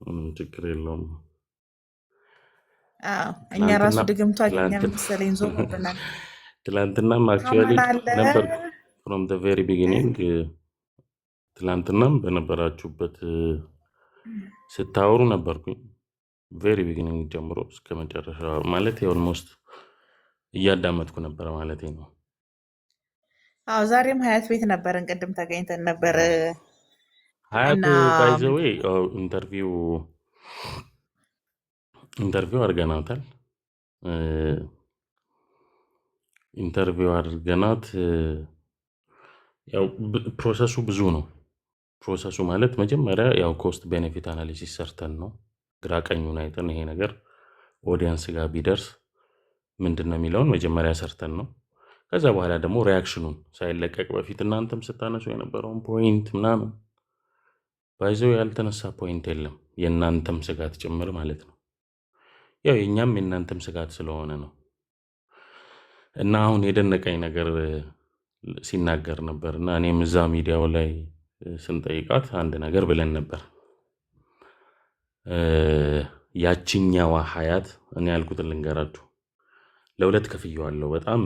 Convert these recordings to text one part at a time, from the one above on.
ምንም ችግር የለውም። አዎ፣ እኛ ራሱ ትላንትና ድግምቱ አገኘን ትላንትና መሰለኝ ዞሮብናል። ትላንትናም actually ታማን አለ። ነበርኩ from the very beginning። ትላንትናም በነበራችሁበት ስታወሩ ነበርኩኝ። Very beginning ጀምሮ እስከ መጨረሻ ማለት almost እያዳመጥኩ ነበረ ማለት ነው። አዎ፣ ዛሬም ሀያት ቤት ነበርን፣ ቅድም ተገኝተን ነበር። ሀያት እና by the way interview አድርገናታል። Interview አድርገናት ያው process ኡ ብዙ ነው። Process ኡ ማለት መጀመሪያ ያው cost benefit analysis ሰርተን ነው፣ ግራ ቀኙን አይተን ይሄ ነገር audience ጋር ቢደርስ ምንድን ነው የሚለውን መጀመሪያ ሰርተን ነው። ከዛ በኋላ ደግሞ reaction ኑን ሳይለቀቅ በፊት እናንተም ስታነሱ የነበረውን point ምናምን፣ by the way ያልተነሳ point የለም። የእናንተም ስጋት ጭምር ማለት ነው። ያው የእኛም የእናንተም ስጋት ስለሆነ ነው። እና አሁን የደነቀኝ ነገር ሲናገር ነበር እና እኔም እዛ ሚዲያው ላይ ስንጠይቃት አንድ ነገር ብለን ነበር። ያችኛዋ ሀያት፣ እኔ ያልኩትን ልንገራችሁ፣ ለሁለት ከፍየዋለሁ። በጣም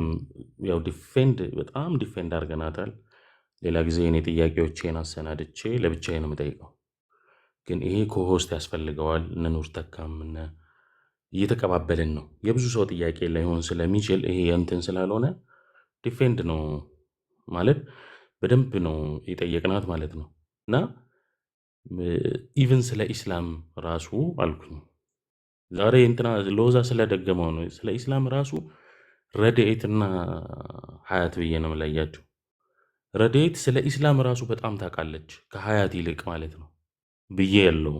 ያው defend በጣም defend አድርገናታል። ሌላ ጊዜ እኔ ጥያቄዎቼን አሰናድቼ ለብቻዬ ነው የምጠይቀው። ግን ይሄ co-host ያስፈልገዋል። እነ ኑር ተካም እነ እየተቀባበልን ነው። የብዙ ሰው ጥያቄ ላይሆን ስለሚችል ይሄ የእንትን ስላልሆነ defend ነው ማለት በደንብ ነው የጠየቅናት ማለት ነው። እና even ስለ ኢስላም ራሱ አልኩኝ፣ ዛሬ እንትና ሎዛ ስለደገመው ነው። ስለ ኢስላም ራሱ ረድኤትና ሀያት ብዬ ነው የምለያቸው። ረድኤት ስለ ኢስላም ራሱ በጣም ታውቃለች ከሀያት ይልቅ ማለት ነው ብዬ ያለው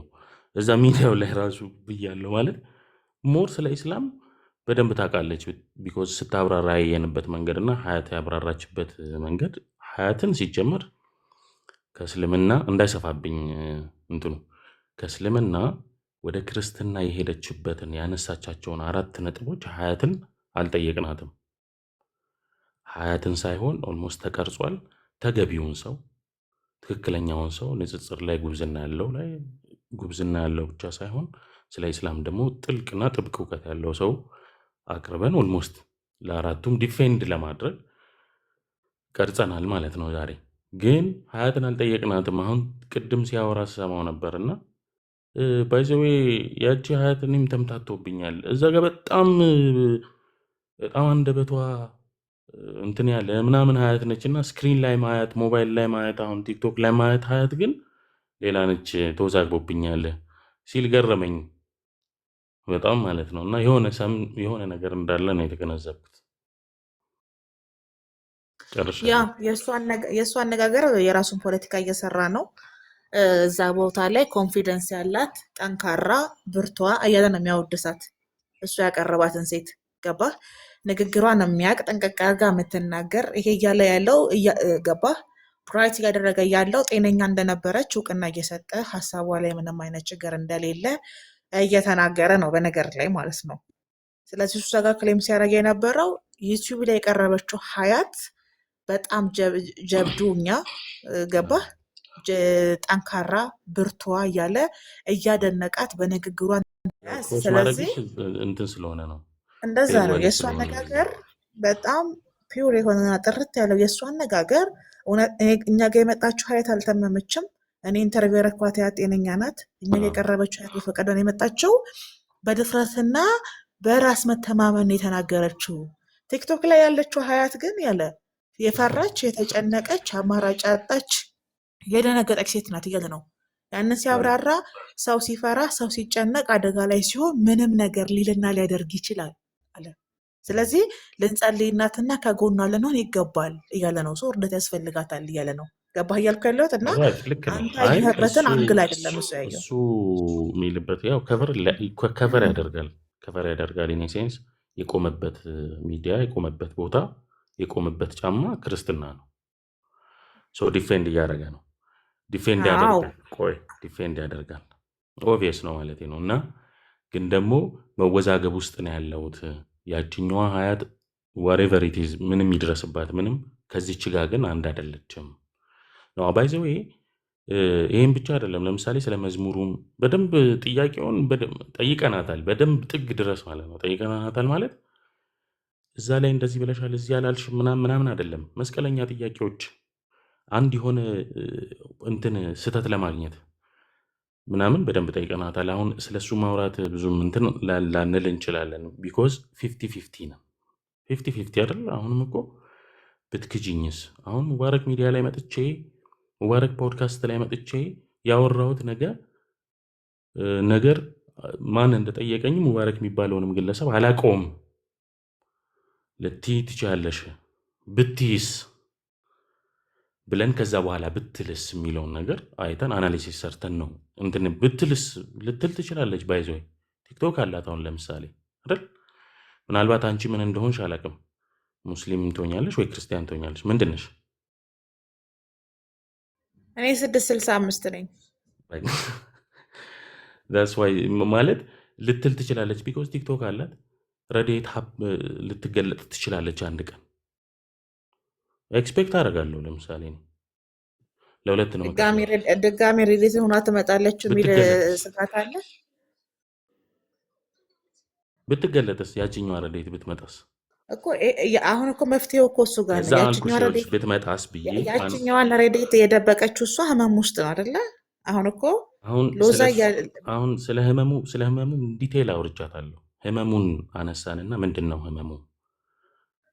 እዛ ሚዲያው ላይ ራሱ ብዬ ያለው ማለት more ስለ ኢስላም በደንብ ታውቃለች። Because ስታብራራ ያየንበት መንገድ እና ሀያት ያብራራችበት መንገድ፣ ሀያትን ሲጀመር ከእስልምና እንዳይሰፋብኝ እንትኑ ከእስልምና ወደ ክርስትና የሄደችበትን ያነሳቻቸውን አራት ነጥቦች ሀያትን አልጠየቅናትም። ሀያትን ሳይሆን almost ተቀርጿል። ተገቢውን ሰው፣ ትክክለኛውን ሰው፣ ንጽጽር ላይ ጉብዝና ያለው ላይ ጉብዝና ያለው ብቻ ሳይሆን ስለ ኢስላም ደግሞ ጥልቅና ጥብቅ እውቀት ያለው ሰው አቅርበን almost ለአራቱም defend ለማድረግ ቀርጸናል ማለት ነው። ዛሬ ግን ሀያትን አልጠየቅናትም። አሁን ቅድም ሲያወራ ስሰማው ነበር እና by the way ያቺ ሀያት እኔም ተምታቶብኛል። እዛ ጋር በጣም በጣም አንደበቷ እንትን ያለ ምናምን ሀያት ነች እና screen ላይ ማያት፣ ሞባይል ላይ ማያት፣ አሁን ቲክቶክ ላይ ማያት ሀያት ግን ሌላ ነች፣ ተወዛግቦብኛል ሲል ገረመኝ በጣም ማለት ነው። እና የሆነ ነገር እንዳለ ነው የተገነዘብኩት። ያ ጨርሻለሁ። የእሱ አነጋገር የራሱን ፖለቲካ እየሰራ ነው። እዛ ቦታ ላይ confidence ያላት፣ ጠንካራ፣ ብርቷ እያለ ነው የሚያወድሳት እሱ ያቀረባትን ሴት፣ ገባህ? ንግግሯን የሚያውቅ፣ ጠንቀቅ አድርጋ የምትናገር ይሄ እያለ ያለው ገባህ? Bright እያደረገ ያለው ጤነኛ እንደነበረች እውቅና እየሰጠ፣ ሀሳቧ ላይ ምንም አይነት ችግር እንደሌለ እየተናገረ ነው በነገር ላይ ማለት ነው። ስለዚህ እሱ ጋር claim ሲያደርግ የነበረው ዩቲዩብ ላይ የቀረበችው ሀያት በጣም ጀብዱኛ፣ ገባህ? ጠንካራ፣ ብርቷ እያለ እያደነቃት በንግግሯ። Cross ስለዚህ ማድረግሽ እንትን ስለሆነ ነው። እንደዛ fair ነው። ወሬ የእሱ ስለሆነ ነው። አነጋገር በጣም pure የሆነና ጥርት ያለው የእሱ አነጋገር እኛ ጋር የመጣችው ሀያት አልተመመችም። እኔ interview ያረኳት ሀያት ጤነኛ ናት። እኛ ጋር የቀረበችው ሀያት በፈቃዷ ነው የመጣችው። በድፍረትና በራስ መተማመን ነው የተናገረችው። ቲክቶክ ላይ ያለችው ሀያት ግን ያለ የፈራች፣ የተጨነቀች፣ አማራጭ ያጣች፣ የደነገጠች ሴት ናት እያለ ነው። ያንን ሲያብራራ ሰው ሲፈራ፣ ሰው ሲጨነቅ፣ አደጋ ላይ ሲሆን ምንም ነገር ሊልና ሊያደርግ ይችላል አለ። ስለዚህ ልንጸልይናትና ከጎኗ ልንሆን ይገባል እያለ ነው። ሰው እርዳታ ያስፈልጋታል እያለ ነው። ገባህ እያልኩ ያለሁት? እና Right፣ ልክ ነው። አንተ አይ እሱ ያየህበትን angle አይደለም እሱ ያየው። እሱ የሚልበት ያው cover ያደርጋል። In a sense የቆመበት ሚዲያ፣ የቆመበት ቦታ፣ የቆመበት ጫማ ክርስትና ነው። So defend እያደረገ ነው። Defend ያደርጋል። ቆይ፣ defend ያደርጋል። Obvious ነው ማለት ነው። እና ግን ደግሞ መወዛገብ ውስጥ ነው ያለሁት። ያችኛዋ ሀያት whatever it is ምንም ይድረስባት ምንም ከዚች ጋር ግን አንድ አይደለችም ነው by the way። ይህም ብቻ አይደለም። ለምሳሌ ስለ መዝሙሩም በደንብ ጥያቄውን በደንብ ጠይቀናታል። በደንብ ጥግ ድረስ ማለት ነው ጠይቀናታል። ማለት እዛ ላይ እንደዚህ ብለሻል፣ እዚህ ያላልሽ ምናምን ምናምን አይደለም። መስቀለኛ ጥያቄዎች አንድ የሆነ እንትን ስህተት ለማግኘት ምናምን በደንብ ጠይቀናታል። አሁን ስለሱ ማውራት ብዙም እንትን ላንል እንችላለን። Because 50-50 ነው። 50-50 አይደል? አሁንም እኮ ብትክጂኝስ? አሁን ሙባረክ ሚዲያ ላይ መጥቼ፣ ሙባረክ ፖድካስት ላይ መጥቼ ያወራሁት ነገር ማን እንደጠየቀኝ ሙባረክ የሚባለውንም ግለሰብ አላውቀውም ልትይ ትችያለሽ። ብትይስ ብለን ከዛ በኋላ ብትልስ የሚለውን ነገር አይተን analysis ሰርተን ነው እንትን። ብትልስ ልትል ትችላለች። By the way ቲክቶክ አላት አሁን ለምሳሌ አይደል? ምናልባት አንቺ ምን እንደሆንሽ አላውቅም። ሙስሊም ትሆኛለሽ ወይ ክርስቲያን ትሆኛለሽ? ምንድን ነሽ? እኔ 665 ነኝ። That's why ማለት ልትል ትችላለች። Because ቲክቶክ አላት። ረዴት ልትገለጥ ትችላለች አንድ ቀን expect አደርጋለሁ። ለምሳሌ እኔ ለሁለት ነው መከፍለው። ድጋሚ ረዴት ሆና ትመጣለች የሚል ብትገለጥስ? ስጋት አለ። ብትገለጥስ? ያችኛዋ ረዴት ብትመጣስ? እኮ አሁን እኮ መፍትሄው እኮ እሱ ጋር ነው። እዛ አልኩሽ። ያችኛዋ ይኸውልሽ ረዴት ብትመጣስ ብዬ ያችኛዋን ረዴት የደበቀችው እሷ ህመም ውስጥ ነው አይደለ? አሁን እኮ አሁን ሎዛ ስለ አሁን ስለ ህመሙ detail አውርቻታለሁ። ህመሙን አነሳንና ምንድን ነው ህመሙ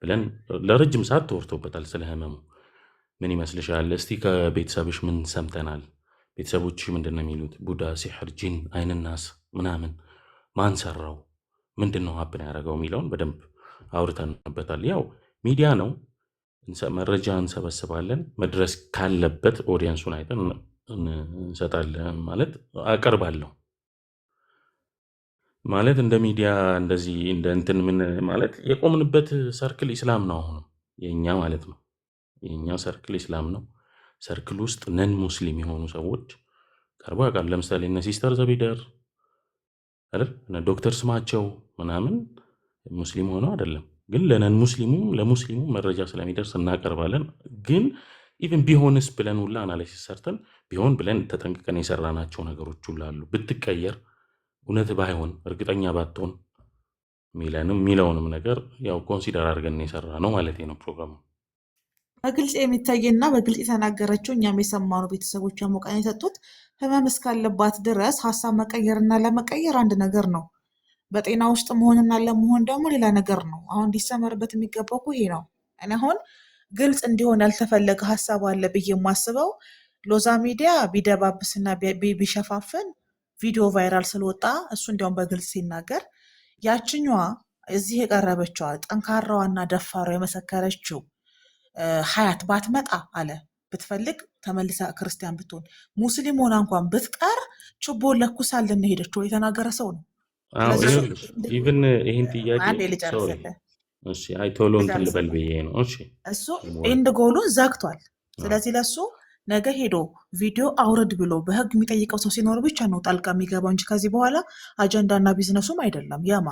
ብለን ለረጅም ሰዓት ተወርቶበታል። ስለ ህመሙ ምን ይመስልሻል? እስቲ ከቤተሰብሽ ምን ሰምተናል? ቤተሰቦችሽ ምንድን ነው የሚሉት? ቡዳ፣ ሲሕር፣ ጂን፣ አይንናስ ምናምን ማን ሰራው? ምንድን ነው happen ያደረገው የሚለውን በደንብ አውርተንበታል። ያው ሚዲያ ነው፣ መረጃ እንሰበስባለን። መድረስ ካለበት audience ኡን አይተን እንሰጣለን ማለት አቀርባለሁ። ማለት እንደ ሚዲያ እንደዚህ እንደ እንትን ምን ማለት የቆምንበት circle ኢስላም ነው። አሁንም የኛ ማለት ነው፣ የኛ circle ኢስላም ነው። Circle ውስጥ non ሙስሊም የሆኑ ሰዎች ቀርበው ያውቃሉ። ለምሳሌ እነ ሲስተር ዘቢደር አይደል፣ እነ ዶክተር ስማቸው ምናምን ሙስሊም ሆነው አይደለም፣ ግን ለ non ሙስሊሙ ለሙስሊሙ መረጃ ስለሚደርስ እናቀርባለን። ግን even ቢሆንስ ብለን ሁላ analysis ሰርተን ቢሆን ብለን ተጠንቅቀን የሰራናቸው ነገሮች ሁላ አሉ። ብትቀየር፣ እውነት ባይሆን፣ እርግጠኛ ባትሆን የሚለውንም ነገር ያው consider አድርገን የሰራ ነው ማለት ነው ፕሮግራሙ። በግልጽ የሚታይና በግልጽ የተናገረችው፣ እኛም የሰማነው፣ ቤተሰቦቿ ሞቃን የሰጡት ህመም እስካለባት ድረስ ሀሳብ መቀየርና ለመቀየር አንድ ነገር ነው። በጤና ውስጥ መሆንና ለመሆን ደግሞ ሌላ ነገር ነው። አሁን ሊሰመርበት የሚገባው እኮ ይሄ ነው። እኔ አሁን ግልጽ እንዲሆን ያልተፈለገ ሀሳብ አለ ብዬ የማስበው ሎዛ ሚዲያ ቢደባብስና ቢሸፋፍን ቪዲዮ viral ስለወጣ እሱ እንዲያውም በግልጽ ሲናገር ያችኛዋ እዚህ የቀረበችዋ ጠንካራዋና ደፋሯ የመሰከረችው ሀያት ባትመጣ አለ፣ ብትፈልግ ተመልሳ ክርስቲያን ብትሆን፣ ሙስሊም ሆና እንኳን ብትቀር ችቦ ለኩሳልን ነው ሄደችው የተናገረ ሰው ነው። አዎ። ስለዚህ እሱ ይኸውልሽ even ይህን ጥያቄ አንዴ Sorry። ልጨርስልህ። እሺ፣ አይ ቶሎ እንትን ልበል ልጨርስልህ። ብዬ ነው። እሺ። እሱ ሙባረክ። End goal ኡን ዘግቷል። ስለዚህ ለሱ ነገ ሄዶ ቪዲዮ አውርድ ብሎ በህግ የሚጠይቀው ሰው ሲኖር ብቻ ነው ጣልቃ የሚገባው እንጂ ከዚህ በኋላ አጀንዳና ቢዝነሱም አይደለም የማ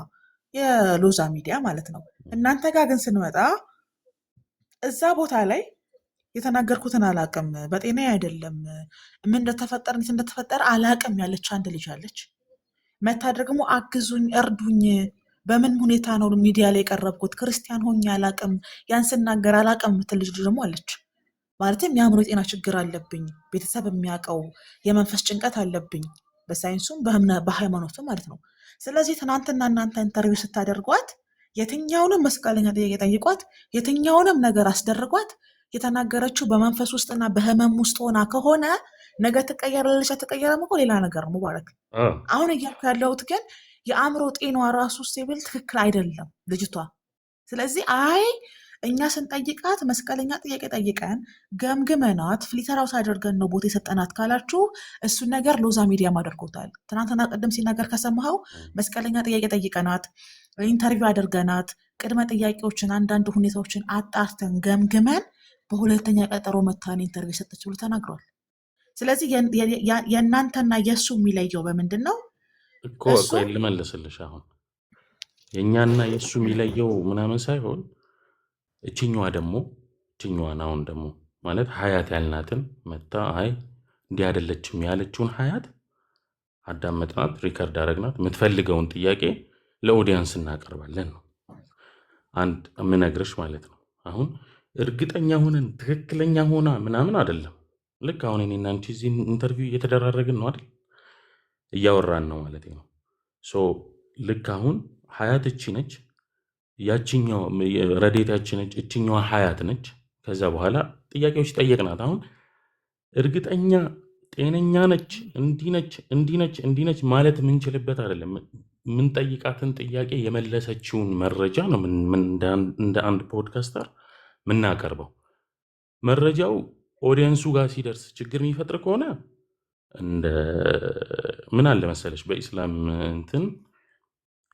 የሎዛ ሚዲያ ማለት ነው። እናንተ ጋር ግን ስንመጣ እዛ ቦታ ላይ የተናገርኩትን አላቅም፣ በጤና አይደለም፣ ምን እንደተፈጠረ እንዴት እንደተፈጠረ አላቅም ያለች አንድ ልጅ አለች። መታ ደግሞ አግዙኝ፣ እርዱኝ፣ በምን ሁኔታ ነው ሚዲያ ላይ የቀረብኩት፣ ክርስቲያን ሆኜ አላቅም፣ ያን ስናገር አላቅም የምትል ልጅ ደግሞ አለች። ማለትም የአእምሮ የጤና ችግር አለብኝ፣ ቤተሰብ የሚያውቀው የመንፈስ ጭንቀት አለብኝ፣ በሳይንሱም በሃይማኖቱም ማለት ነው። ስለዚህ ትናንትና እናንተ interview ስታደርጓት የትኛውንም መስቀለኛ ጥያቄ ጠይቋት፣ የትኛውንም ነገር አስደርጓት፣ የተናገረችው በመንፈስ ውስጥና በህመም ውስጥ ሆና ከሆነ ነገ ትቀየራለች አትቀየረም እኮ ሌላ ነገር ነው። ሙባረክ፣ አሁን እያልኩ ያለሁት ግን የአእምሮ ጤናዋ ራሱ stable ትክክል አይደለም ልጅቷ። ስለዚህ አይ እኛ ስንጠይቃት መስቀለኛ ጥያቄ ጠይቀን ገምግመናት filter out አድርገን ነው ቦታ የሰጠናት ካላችሁ እሱን ነገር ሎዛ ሚዲያም አድርጎታል። ትናንትና ቅድም ሲናገር ከሰማኸው መስቀለኛ ጥያቄ ጠይቀናት፣ interview አድርገናት፣ ቅድመ ጥያቄዎችን አንዳንድ ሁኔታዎችን አጣርተን ገምግመን በሁለተኛ ቀጠሮ መታን interview ሰጠች ብሎ ተናግሯል። ስለዚህ የእናንተና የእሱ የሚለየው በምንድን ነው? እኮ እሱ ቆይ ልመልስልሽ። አሁን የእኛና የእሱ የሚለየው ምናምን ሳይሆን እችኛዋ ደግሞ እችኛዋን አሁን ደግሞ ማለት ሀያት ያልናትን መታ አይ እንዲህ አይደለችም ያለችውን ሀያት አዳመጥናት፣ record አረግናት። የምትፈልገውን ጥያቄ ለ audience እናቀርባለን ነው አንድ የምነግርሽ ማለት ነው። አሁን እርግጠኛ ሆነን ትክክለኛ ሆና ምናምን አይደለም። ልክ አሁን እኔና አንቺ እዚህ interview እየተደራረግን ነው አይደል? እያወራን ነው ማለት ነው። So ልክ አሁን ሀያት እቺ ነች፣ ያችኛው ረዴት ያቺ ነች፣ እችኛዋ ሀያት ነች። ከዛ በኋላ ጥያቄዎች ጠየቅናት። አሁን እርግጠኛ ጤነኛ ነች፣ እንዲህ ነች፣ እንዲህ ነች፣ እንዲህ ነች ማለት የምንችልበት አይደለም። የምንጠይቃትን ጥያቄ የመለሰችውን መረጃ ነው እንደ አንድ podcaster የምናቀርበው። መረጃው audience ኡ ጋር ሲደርስ ችግር የሚፈጥር ከሆነ እንደ ምን አለ መሰለሽ፣ በኢስላም እንትን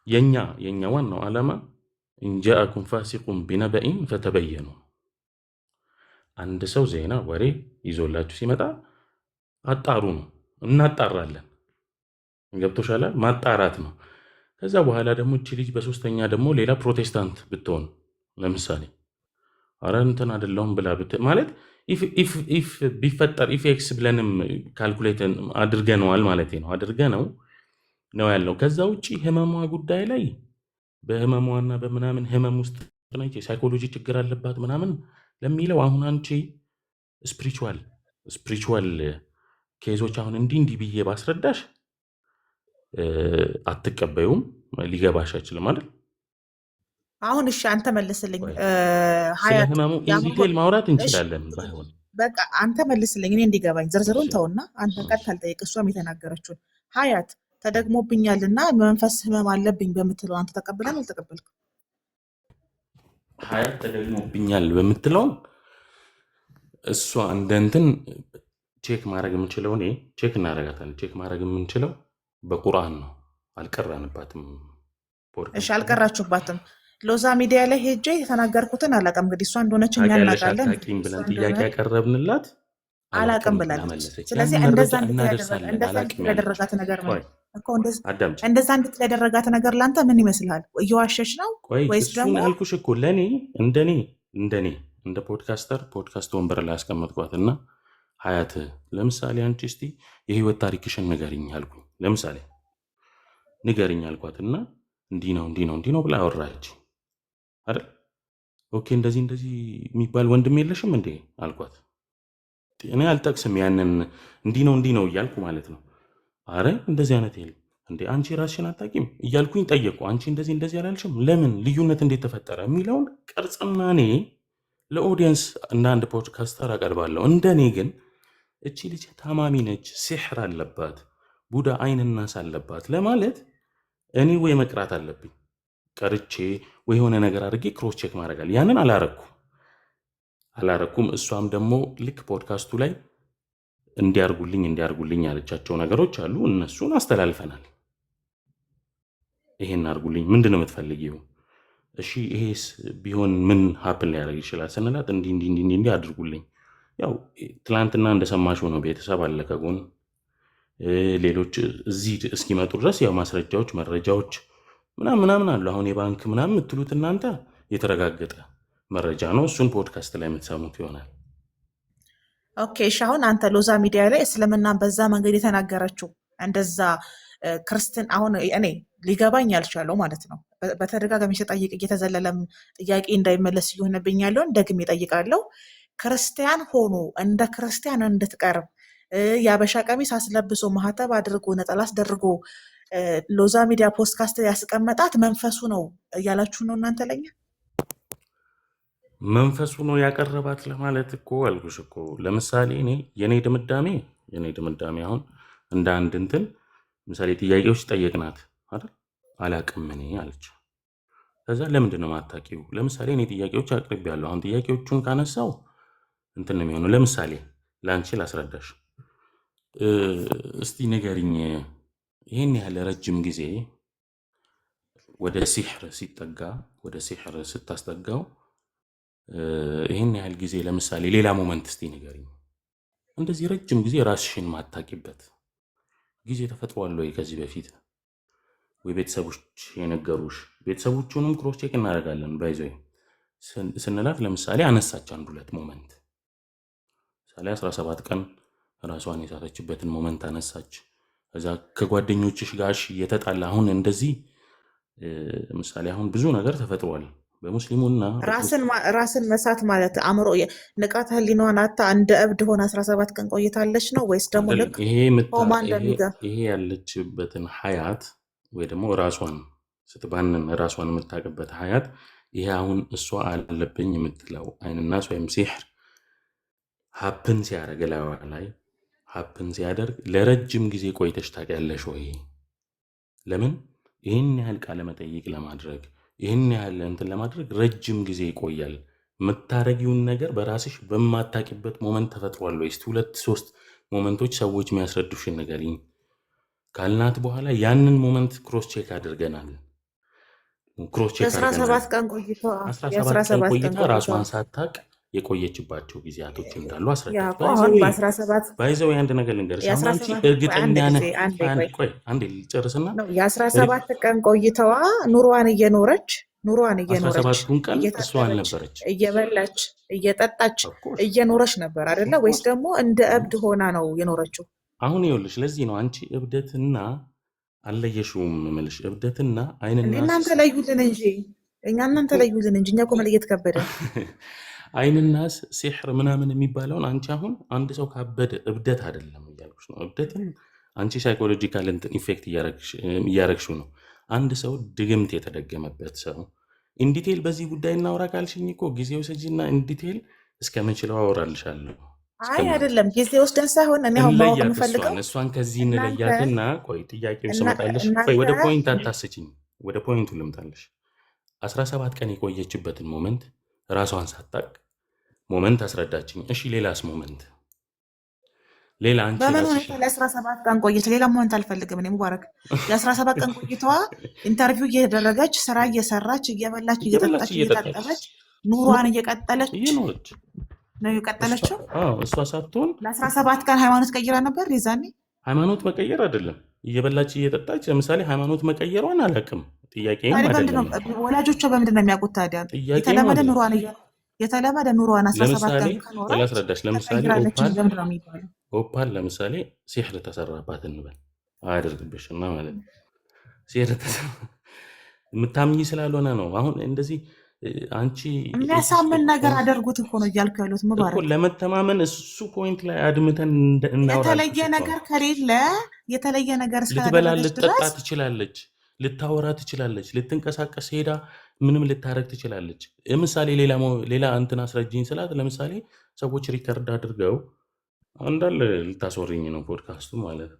የኛ ዋናው ዓላማ إن جاءكم فاسق بنبإ فتبينوا። አንድ ሰው ዜና ወሬ ይዞላችሁ ሲመጣ አጣሩ ነው፣ እናጣራለን። ገብቶሻል? ማጣራት ነው። ከዛ በኋላ ደግሞ እቺ ልጅ በሶስተኛ ደግሞ ሌላ ፕሮቴስታንት ብትሆን ለምሳሌ፣ አረ እንትን አይደለሁም ብላ ማለት if ቢፈጠር if X ብለንም calculate አድርገነዋል ማለት ነው፣ አድርገነው ነው ያለው። ከዛ ውጭ ህመሟ ጉዳይ ላይ በህመሟና በምናምን ህመም ውስጥ ነች፣ የ psychology ችግር አለባት ምናምን ለሚለው አሁን አንቺ spiritual case ኦች አሁን እንዲህ እንዲህ ብዬ ባስረዳሽ አትቀበዩም፣ ሊገባሽ አይችልም አይደል? አሁን እሺ አንተ መልስልኝ። ቆይ፣ ስለ ሀያት ህመሙ in የአሁን detail ማውራት እሺ እንችላለን ባይሆን። በቃ አንተ መልስልኝ፣ እኔ እንዲገባኝ ዝርዝሩን ተውና አንተ ቀጥታ አልጠይቅ። እሷም የተናገረችውን ሀያት ተደግሞብኛልና መንፈስ ህመም አለብኝ በምትለው አንተ ተቀብላል አልተቀበልክም? ሀያት ተደግሞብኛል በምትለው እሷ እንደ እንትን check ማድረግ የምንችለው እኔ check እናደርጋታለን። Check ማድረግ የምንችለው በቁርአን ነው። አልቀራንባትም እሺ ፖድካስት ላይ። አልቀራችሁባትም። ሎዛ ሚዲያ ላይ ሄጄ የተናገርኩትን አላውቅም። እንግዲህ እሷ እንደሆነች እኛ ታውቂያለሽ እናውቃለን። አታውቂም እሷ ብለን ጥያቄ እንደሆነች ያቀረብንላት አላውቅም አላውቅም ብላ ብላለች። መለሰች። ስለዚህ ያንን እንደዛ መረጃ እንድትል እናደርሳለን እንደዛ አላውቅም እንድትል ያለችው። ያደረጋት ነገር ምን ቆይ እኮ አዳምጪ። እንደዛ እንድትል ያደረጋት ነገር ለአንተ ምን ይመስልሃል? እየዋሸች ነው ቆይ ወይስ እሱን ደግሞ ያልኩሽ እኮ ለእኔ እንደኔ እንደ podcaster podcast ወንበር ላይ ያስቀመጥኳት እና ሀያት ለምሳሌ አንቺ እስቲ የህይወት ታሪክሽን ንገሪኝ አልኩኝ። ለምሳሌ ንገሪኝ አልኳት እና እንዲህ ነው እንዲህ ነው እንዲህ ነው ብላ አወራች አይደል? Okay፣ እንደዚህ እንደዚህ የሚባል ወንድም የለሽም እንዴ አልኳት። እኔ አልጠቅስም ያንን እንዲህ ነው እንዲህ ነው እያልኩ ማለት ነው። አረ እንደዚህ አይነት የለም እንዴ፣ አንቺ ራስሽን አታውቂም እያልኩኝ ጠየቁ። አንቺ እንደዚህ እንደዚህ አላልሽም ለምን፣ ልዩነት እንዴት ተፈጠረ የሚለውን ቀርጽና እኔ ለ audience እንደ አንድ podcaster አቀርባለሁ። እንደኔ ግን እቺ ልጅ ታማሚ ነች፣ ሲሕር አለባት፣ ቡዳ አይንናስ አለባት ለማለት እኔ ወይ መቅራት አለብኝ፣ ቀርቼ ወይ የሆነ ነገር አድርጌ cross check ማድረግ አለ። ያንን አላረኩም። እሷም ደግሞ ልክ ፖድካስቱ ላይ እንዲያርጉልኝ እንዲያርጉልኝ ያለቻቸው ነገሮች አሉ። እነሱን አስተላልፈናል። ይሄን አርጉልኝ፣ ምንድን ነው የምትፈልጊው? እሺ ይሄስ ቢሆን ምን happen ሊያደርግ ይችላል ስንላት እንዲህ እንዲህ እንዲህ እንዲህ አድርጉልኝ። ያው ትላንትና እንደሰማሽው ነው። ቤተሰብ አለ ከጎን፣ ሌሎች እዚህ እስኪመጡ ድረስ ያው ማስረጃዎች መረጃዎች ምናምን ምናምን አሉ። አሁን የባንክ ምናምን የምትሉት እናንተ የተረጋገጠ መረጃ ነው። እሱን ፖድካስት ላይ የምትሰሙት ይሆናል። Okay እሺ፣ አሁን አንተ ሎዛ ሚዲያ ላይ እስልምናን በዛ መንገድ የተናገረችው እንደዛ ክርስትን አሁን እኔ ሊገባኝ ያልቻለው ማለት ነው። በተደጋጋሚ ስጠይቅ እየተዘለለም ጥያቄ እንዳይመለስ እየሆነብኝ ያለውን ደግሜ እጠይቃለሁ። ክርስቲያን ሆኖ እንደ ክርስቲያን እንድትቀርብ የአበሻ ቀሚስ አስለብሶ ማህተብ አድርጎ ነጠላ አስደርጎ ሎዛ ሚዲያ ፖድካስት ያስቀመጣት መንፈሱ ነው እያላችሁ ነው እናንተ ለኛ? መንፈሱ ነው ያቀረባት ለማለት እኮ አልኩሽ እኮ። ለምሳሌ እኔ የኔ ድምዳሜ አሁን እንደ አንድ እንትን ለምሳሌ ጥያቄዎች ጠየቅናት አይደል? አላቅም እኔ አለች። ከዛ ለምንድን ነው የማታውቂው? ለምሳሌ እኔ ጥያቄዎች አቅርቤያለሁ። አሁን ጥያቄዎቹን ካነሳው እንትን ነው የሚሆነው። ለምሳሌ ለአንቺ ላስረዳሽ። እስቲ ንገሪኝ፣ ይህን ያህል ረጅም ጊዜ ወደ ሲሕር ሲጠጋ፣ ወደ ሲሕር ስታስጠጋው ይህን ያህል ጊዜ ለምሳሌ ሌላ moment እስቲ ንገሪኝ። እንደዚህ ረጅም ጊዜ ራስሽን ማታቂበት ጊዜ ተፈጥሯል ወይ ከዚህ በፊት፣ ወይ ቤተሰቦች የነገሩሽ? ቤተሰቦቹንም cross check እናደርጋለን by the way ስንላት ለምሳሌ አነሳች አንድ ሁለት moment፣ ምሳሌ 17 ቀን ራሷን የሳተችበትን moment አነሳች። ከዛ ከጓደኞችሽ ጋር እሺ እየተጣላ አሁን እንደዚህ ምሳሌ አሁን ብዙ ነገር ተፈጥሯል በሙስሊሙና ራስን መሳት ማለት አእምሮ ንቃተ ህሊናዋን አጥታ እንደ እብድ ሆና 17 ቀን ቆይታለች ነው ወይስ ደግሞ አይደለም። ልክ ኮማ እንደሚገባ? ይሄ ያለችበትን ሀያት ወይ ደግሞ ራሷን ስትባንን ራሷን የምታውቅበት ሀያት ይሄ አሁን እሷ አለብኝ የምትለው አይንናስ ወይም ሲሕር happen ሲያደርግ ላይዋ ላይ happen ሲያደርግ ለረጅም ጊዜ ቆይተሽ ታውቂያለሽ ወይ? ለምን ይህን ያህል ቃለ መጠይቅ ለማድረግ፣ ይህን ያህል እንትን ለማድረግ ረጅም ጊዜ ይቆያል። የምታረጊውን ነገር በራስሽ በማታቂበት moment ተፈጥሯል ወይ? እስቲ ሁለት ሶስት moment ኦች ሰዎች የሚያስረዱሽን ንገሪኝ ካልናት በኋላ ያንን moment cross check አድርገናል። Cross check የአስራ አድርገናል። ሰባት ቀን ቆይታ 17 የአስራ ቀን ሰባት ቀን ቆይታ ቆይታ ራሷን ሳታቅ የቆየችባቸው ጊዜያቶች እንዳሉ አስረዳች። ያ እኮ አሁን በ17 By the way አንድ ነገር ልንገርሽ። አሁን የአስራ አንቺ ሰባት ቆይ እርግጠኛ አንድ ነህ? ጊዜ አንዴ ቆይ አንድ ቆይ ቆይ አንዴ ልጨርስና ነው የ17 ቀን ቆይታዋ ኑሯን እየኖረች ኑሯን አስራ እየኖረች ሰባቱን ቀን እሷ እየታጠበች አልነበረች። እየበላች እየጠጣች Of course እየኖረች ነበር አይደለ? ወይስ Of course ደግሞ እንደ እብድ ሆና ነው የኖረችው? አሁን ይኸውልሽ፣ ለዚህ ነው አንቺ እብደትና አልለየሽውም የምልሽ። እብደትና አይንና እንዴ እናንተ ለዩልን እንጂ እኛ እናንተ ለዩልን እንጂ እኛ እኮ መለየት ከበደ። አይንናስ ሲሕር ምናምን የሚባለውን አንቺ አሁን አንድ ሰው ካበደ እብደት አይደለም እያልኩሽ ነው። እብደትን አንቺ psychological እንትን effect እያረግሽው ነው። አንድ ሰው ድግምት የተደገመበት ሰው in detail በዚህ ጉዳይ እናውራ ካልሽኝ እኮ ጊዜው ሰጂና in detail እስከምችለው አወራልሻለሁ። አይ እስከምችለው አይደለም፣ ጊዜ ወስደን ሳይሆን እኔ አሁን ማወቅ እንለያት፣ የምፈልገው እሷን ከዚህ እናንተ እንለያትና ቆይ ጥያቄው ስመጣልሽ፣ ቆይ ወደ እናንተ point አታስችኝ፣ ወደ point ኡ ልምጣልሽ። 17 ቀን የቆየችበትን moment ራሷን ሳታቅ moment አስረዳችኝ። እሺ ሌላስ moment? ሌላ አንቺ በምን ራስሽ ሁኔታ ለ17 ቀን ቆየች? ሌላ moment አልፈልግም እኔ ሙባረክ። የ17 ቀን ቆይታዋ interview እየተደረገች ስራ እየሰራች እየበላች እየበላች እየጠጣች እየጠጣች እየታጠበች ኑሯን እየቀጠለች እየኖረች ነው የቀጠለችው። አዎ እሷ ሳትሆን ለ17 ቀን ሃይማኖት ቀይራ ነበር የዛኔ? ሃይማኖት መቀየር አይደለም እየበላች እየጠጣች። ለምሳሌ ሃይማኖት መቀየሯን አላውቅም፣ ጥያቄም ታዲያ በምንድን ነው አይደለም። ወላጆቿ በምንድን ነው የሚያውቁት ታዲያ? ጥያቄም የተለመደ አይደለም። ኑሯን የተለመደ ኑሯን 17 ለምሳሌ ቀን ከኖረች ላስረዳሽ። ለምሳሌ ተቀይራለች ኦፓል ለምንድን ነው የሚባለው? ኦፓል ለምሳሌ ሲሕር ተሰራባት እንበል፣ አያደርግብሽ እና ማለት ነው። ሲሕር ተሰራ የምታምኚ ስላልሆነ ነው። አሁን እንደዚህ አንቺ የሚያሳምን ነገር አደርጉት እኮ ነው እያልኩ ያሉት እኮ ሙባረክ። ለመተማመን እሱ point ላይ አድምተን እናውራ የተለየ አልኩሽ እኮ። ነገር ከሌለ የተለየ ነገር ልትበላ እስካላደረገች ልትጠጣ ድረስ ትችላለች፣ ልታወራ ትችላለች፣ ልትንቀሳቀስ ሄዳ ምንም ልታረግ ትችላለች። ለምሳሌ ሌላ እንትን አስረጅኝ ስላት ለምሳሌ ሰዎች record አድርገው እንዳለ ልታስወሪኝ ነው ፖድካስቱ ማለት ነው።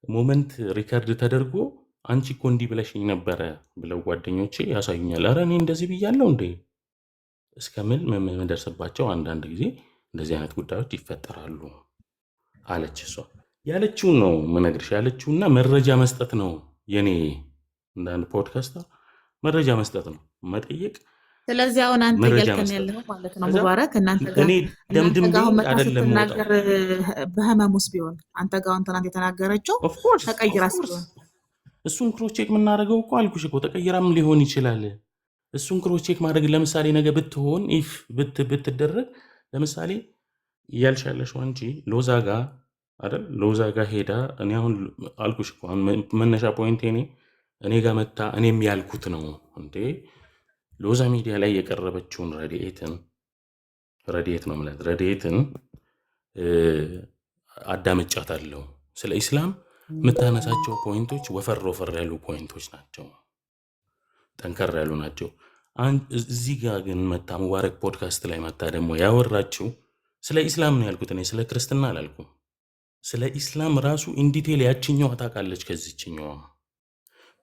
Moment record ተደርጎ አንቺ እኮ እንዲህ ብለሽኝ ነበረ ብለው ጓደኞቼ ያሳዩኛል። ኧረ እኔ እንደዚህ ብያለሁ እንዴ እስከምል የምደርስባቸው አንዳንድ ጊዜ እንደዚህ አይነት ጉዳዮች ይፈጠራሉ አለች። እሷ ያለችውን ነው የምነግርሽ። ያለችውና መረጃ መስጠት ነው የኔ እንደ አንድ podcaster መረጃ መስጠት ነው መጠየቅ፣ ስለዚህ አሁን አንተ መረጃ እያልከን መስጠት። ያለኸው ማለት ነው ከዛ ሙባረክ፣ እኔ እናንተ ደምድሜ ጋር አሁን መታ አይደለም የምወጣው። ስትናገር በህመም ውስጥ ቢሆን አንተ ጋር አሁን ትናንት የተናገረችው Of course ተቀይራስ Of course ቢሆን እሱን cross check የምናደርገው እኮ አልኩሽ እኮ ተቀይራም ሊሆን ይችላል። እሱን cross check ማድረግ ለምሳሌ ነገ ብትሆን if ብትደረግ ለምሳሌ እያልሽ ያለሽው አንቺ ሎዛ ጋ አይደል? ሎዛ ጋ ሄዳ እኔ አሁን አልኩሽ እኮ አሁን መነሻ point እኔ ጋር መታ እኔም ያልኩት ነው እንዴ ሎዛ ሚዲያ ላይ የቀረበችውን ረድኤት ነው የምላት ረድኤትን አዳምጫታለሁ። ስለ ኢስላም የምታነሳቸው point ኦች ወፈር ወፈር ያሉ point ኦች ናቸው፣ ጠንከር ያሉ ናቸው። እዚህ ጋር ግን መታ ሙባረክ ፖድካስት ላይ መታ ደግሞ ያወራችው ስለ ኢስላም ነው ያልኩት እኔ ስለ ክርስትና አላልኩም። ስለ ኢስላም ራሱ in detail ያችኛዋ ታውቃለች ከዚችኛዋ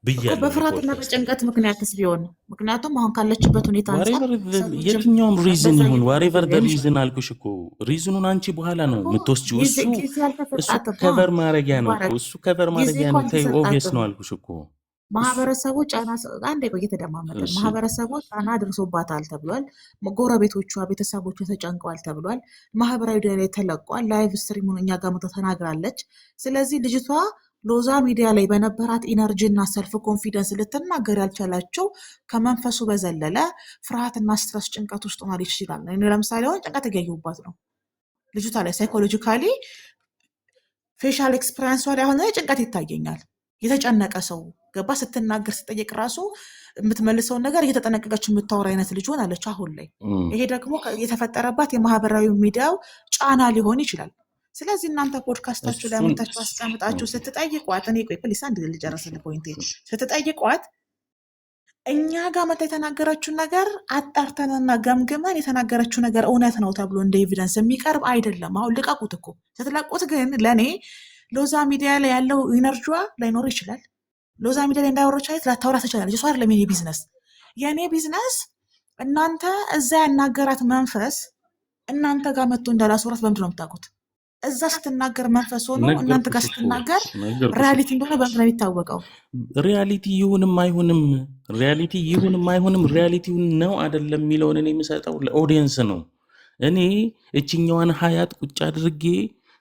እኮ ብያለሁ እኔ በፍርሃትና ፖድካስት ላይ። በጭንቀት ምክንያትስ ቢሆን ምክንያቱም አሁን ካለችበት ሁኔታ አንጻር Whatever ሰዎችም የትኛውም reason በዛ ይሁን whatever ሊሆን ይችላል reason አልኩሽ እኮ reason ኡን አንቺ በኋላ ነው እኮ የምትወስጂው። ጊዜ እሱ አልተሰጣትም። cover ማድረጊያ ነው እኮ ሙባረክ እሱ cover ጊዜ ማድረጊያ እኮ ነው። ተይው obvious አልተሰጣትም። ነው አልኩሽ እኮ እሱ ማህበረሰቡ ጫና አንዴ ቆይ እየተደማመጥን እሺ ማህበረሰቡ ጫና አድርሶባታል ተብሏል። ጎረቤቶቿ፣ ቤተሰቦቿ ተጨንቀዋል ተብሏል። ማህበራዊ ሚዲያ ላይ ተለቋል። Live stream ኡን እኛ ጋር መጥታ ተናግራለች። ስለዚህ ልጅቷ ሎዛ ሚዲያ ላይ በነበራት energy እና self confidence ልትናገር ያልቻላቸው ከመንፈሱ በዘለለ ፍርሃትና stress ጭንቀት ውስጥ ሆና ይችላል። እኔ ለምሳሌ አሁን ጭንቀት እያየሁባት ነው። ልጅቷ ላይ psychologically facial experience ሷ ላይ አሁን ላይ ጭንቀት ይታየኛል። የተጨነቀ ሰው ገባ ስትናገር ስጠየቅ ራሱ የምትመልሰውን ነገር እየተጠነቀቀች የምታወራ አይነት ልጅ ሆናለች አሁን ላይ። ይሄ ደግሞ የተፈጠረባት የማህበራዊ ሚዲያው ጫና ሊሆን ይችላል። ስለዚህ እናንተ ፖድካስታችሁ ላይ እሱን አምጥታችሁ አስቀምጣችሁ ስትጠይቋት፣ እኔ ቆይ please አንድ ልጨርስልህ point ኤ። ስትጠይቋት እኛ ጋር መታ የተናገረችውን ነገር አጣርተንና ገምግመን የተናገረችው ነገር እውነት ነው ተብሎ እንደ evidence የሚቀርብ አይደለም። አሁን ልቀቁት እኮ። ስትለቁት ግን ለእኔ ሎዛ ሚዲያ ላይ ያለው energy ዋ ላይኖር ይችላል። ሎዛ ሚዲያ ላይ እንዳወራች አይነት ላታወራ ትችላለች። እሱ አይደለም የኔ ቢዝነስ። የኔ ቢዝነስ እናንተ እዛ ያናገራት መንፈስ እናንተ ጋር መጥቶ እንዳላስወራት በምንድን ነው የምታውቁት? እዛ ስትናገር መንፈስ ሆኖ እናንተ ጋር ነገርኩሽ እኮ ስትናገር ነገርኩሽ reality እንደሆነ በምንድን ነው የሚታወቀው? reality ይሁንም አይሁንም፣ reality ይሁንም አይሁንም፣ reality ውን ነው አይደለም የሚለውን እኔ የምሰጠው ለ audience ነው። እኔ እችኛዋን ሀያት ቁጭ አድርጌ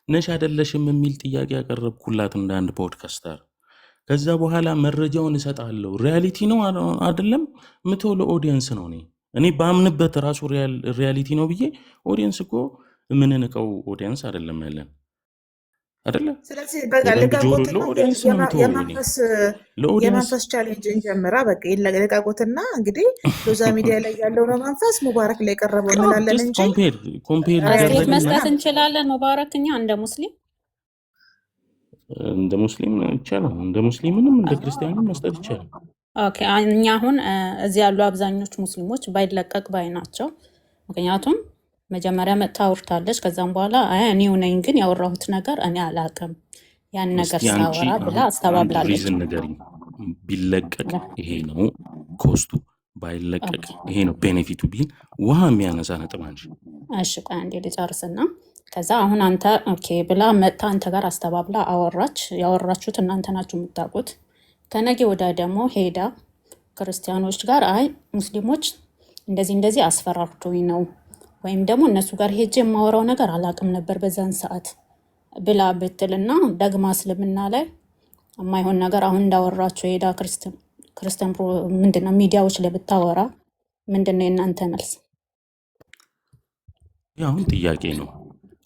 ነሽ አይደለሽም የሚል ጥያቄ ያቀረብኩላት እንደ አንድ podcaster፣ ከዛ በኋላ መረጃውን እሰጣለሁ። Reality ነው አይደለም ምተው ለ audience ነው። እኔ ባምንበት ራሱ reality ነው ብዬ፣ audience እኮ የምንንቀው audience አይደለም ያለን አይደለ? ስለዚህ በቃ በደንብ ጆሮ ልቀቁትና ለ audience ነው የምተወው እኔ ለ audience። የመንፈስ challenge እንጀምራ። በቃ ልቀቁትና እንግዲህ ሎዛ ሚዲያ ላይ ያለው ነው መንፈስ ሙባረክ ላይ የቀረበው እንላለን just እንጂ compare compare አስተያየት ይደረግና መስጠት እንችላለን። ሙባረክ፣ እኛ እንደ ሙስሊም እንደ ሙስሊም ይቻላል፣ እንደ ሙስሊምንም እንደ ክርስቲያንም መስጠት ይቻላል። Okay፣ እኛ አሁን እዚህ ያሉ አብዛኞቹ ሙስሊሞች ባይለቀቅ ባይ ናቸው። ምክንያቱም መጀመሪያ መጥታ አውርታለች። ከዛም በኋላ አይ እኔው ነኝ ግን ያወራሁት ነገር እኔ አላቅም ያን ነገር እስቲ አንቺ ሳወራ ብላ አሁን አንድ አስተባብላለች። reason ንገሪኝ። ቢለቀቅ ይሄ ነው cost ኡ፣ ባይለቀቅ ይሄ ነው benefit ኡ ቢል ውሃ የሚያነሳ ነጥብ አንቺ። እሺ ቆይ አንዴ ልጨርስና ከዛ አሁን አንተ okay ብላ መጥታ አንተ ጋር አስተባብላ አወራች። ያወራችሁት እናንተ ናችሁ የምታውቁት። ከነገ ወዲያ ደግሞ ሄዳ ክርስቲያኖች ጋር አይ ሙስሊሞች እንደዚህ እንደዚህ አስፈራርቶኝ ነው ወይም ደግሞ እነሱ ጋር ሄጄ የማወራው ነገር አላውቅም ነበር በዛን ሰዓት ብላ ብትልና ደግማ እስልምና ላይ የማይሆን ነገር አሁን እንዳወራቸው ሄዳ ክርስቲያን ምንድነው ሚዲያዎች ላይ ብታወራ ምንድነው የእናንተ መልስ? ይህ አሁን ጥያቄ ነው።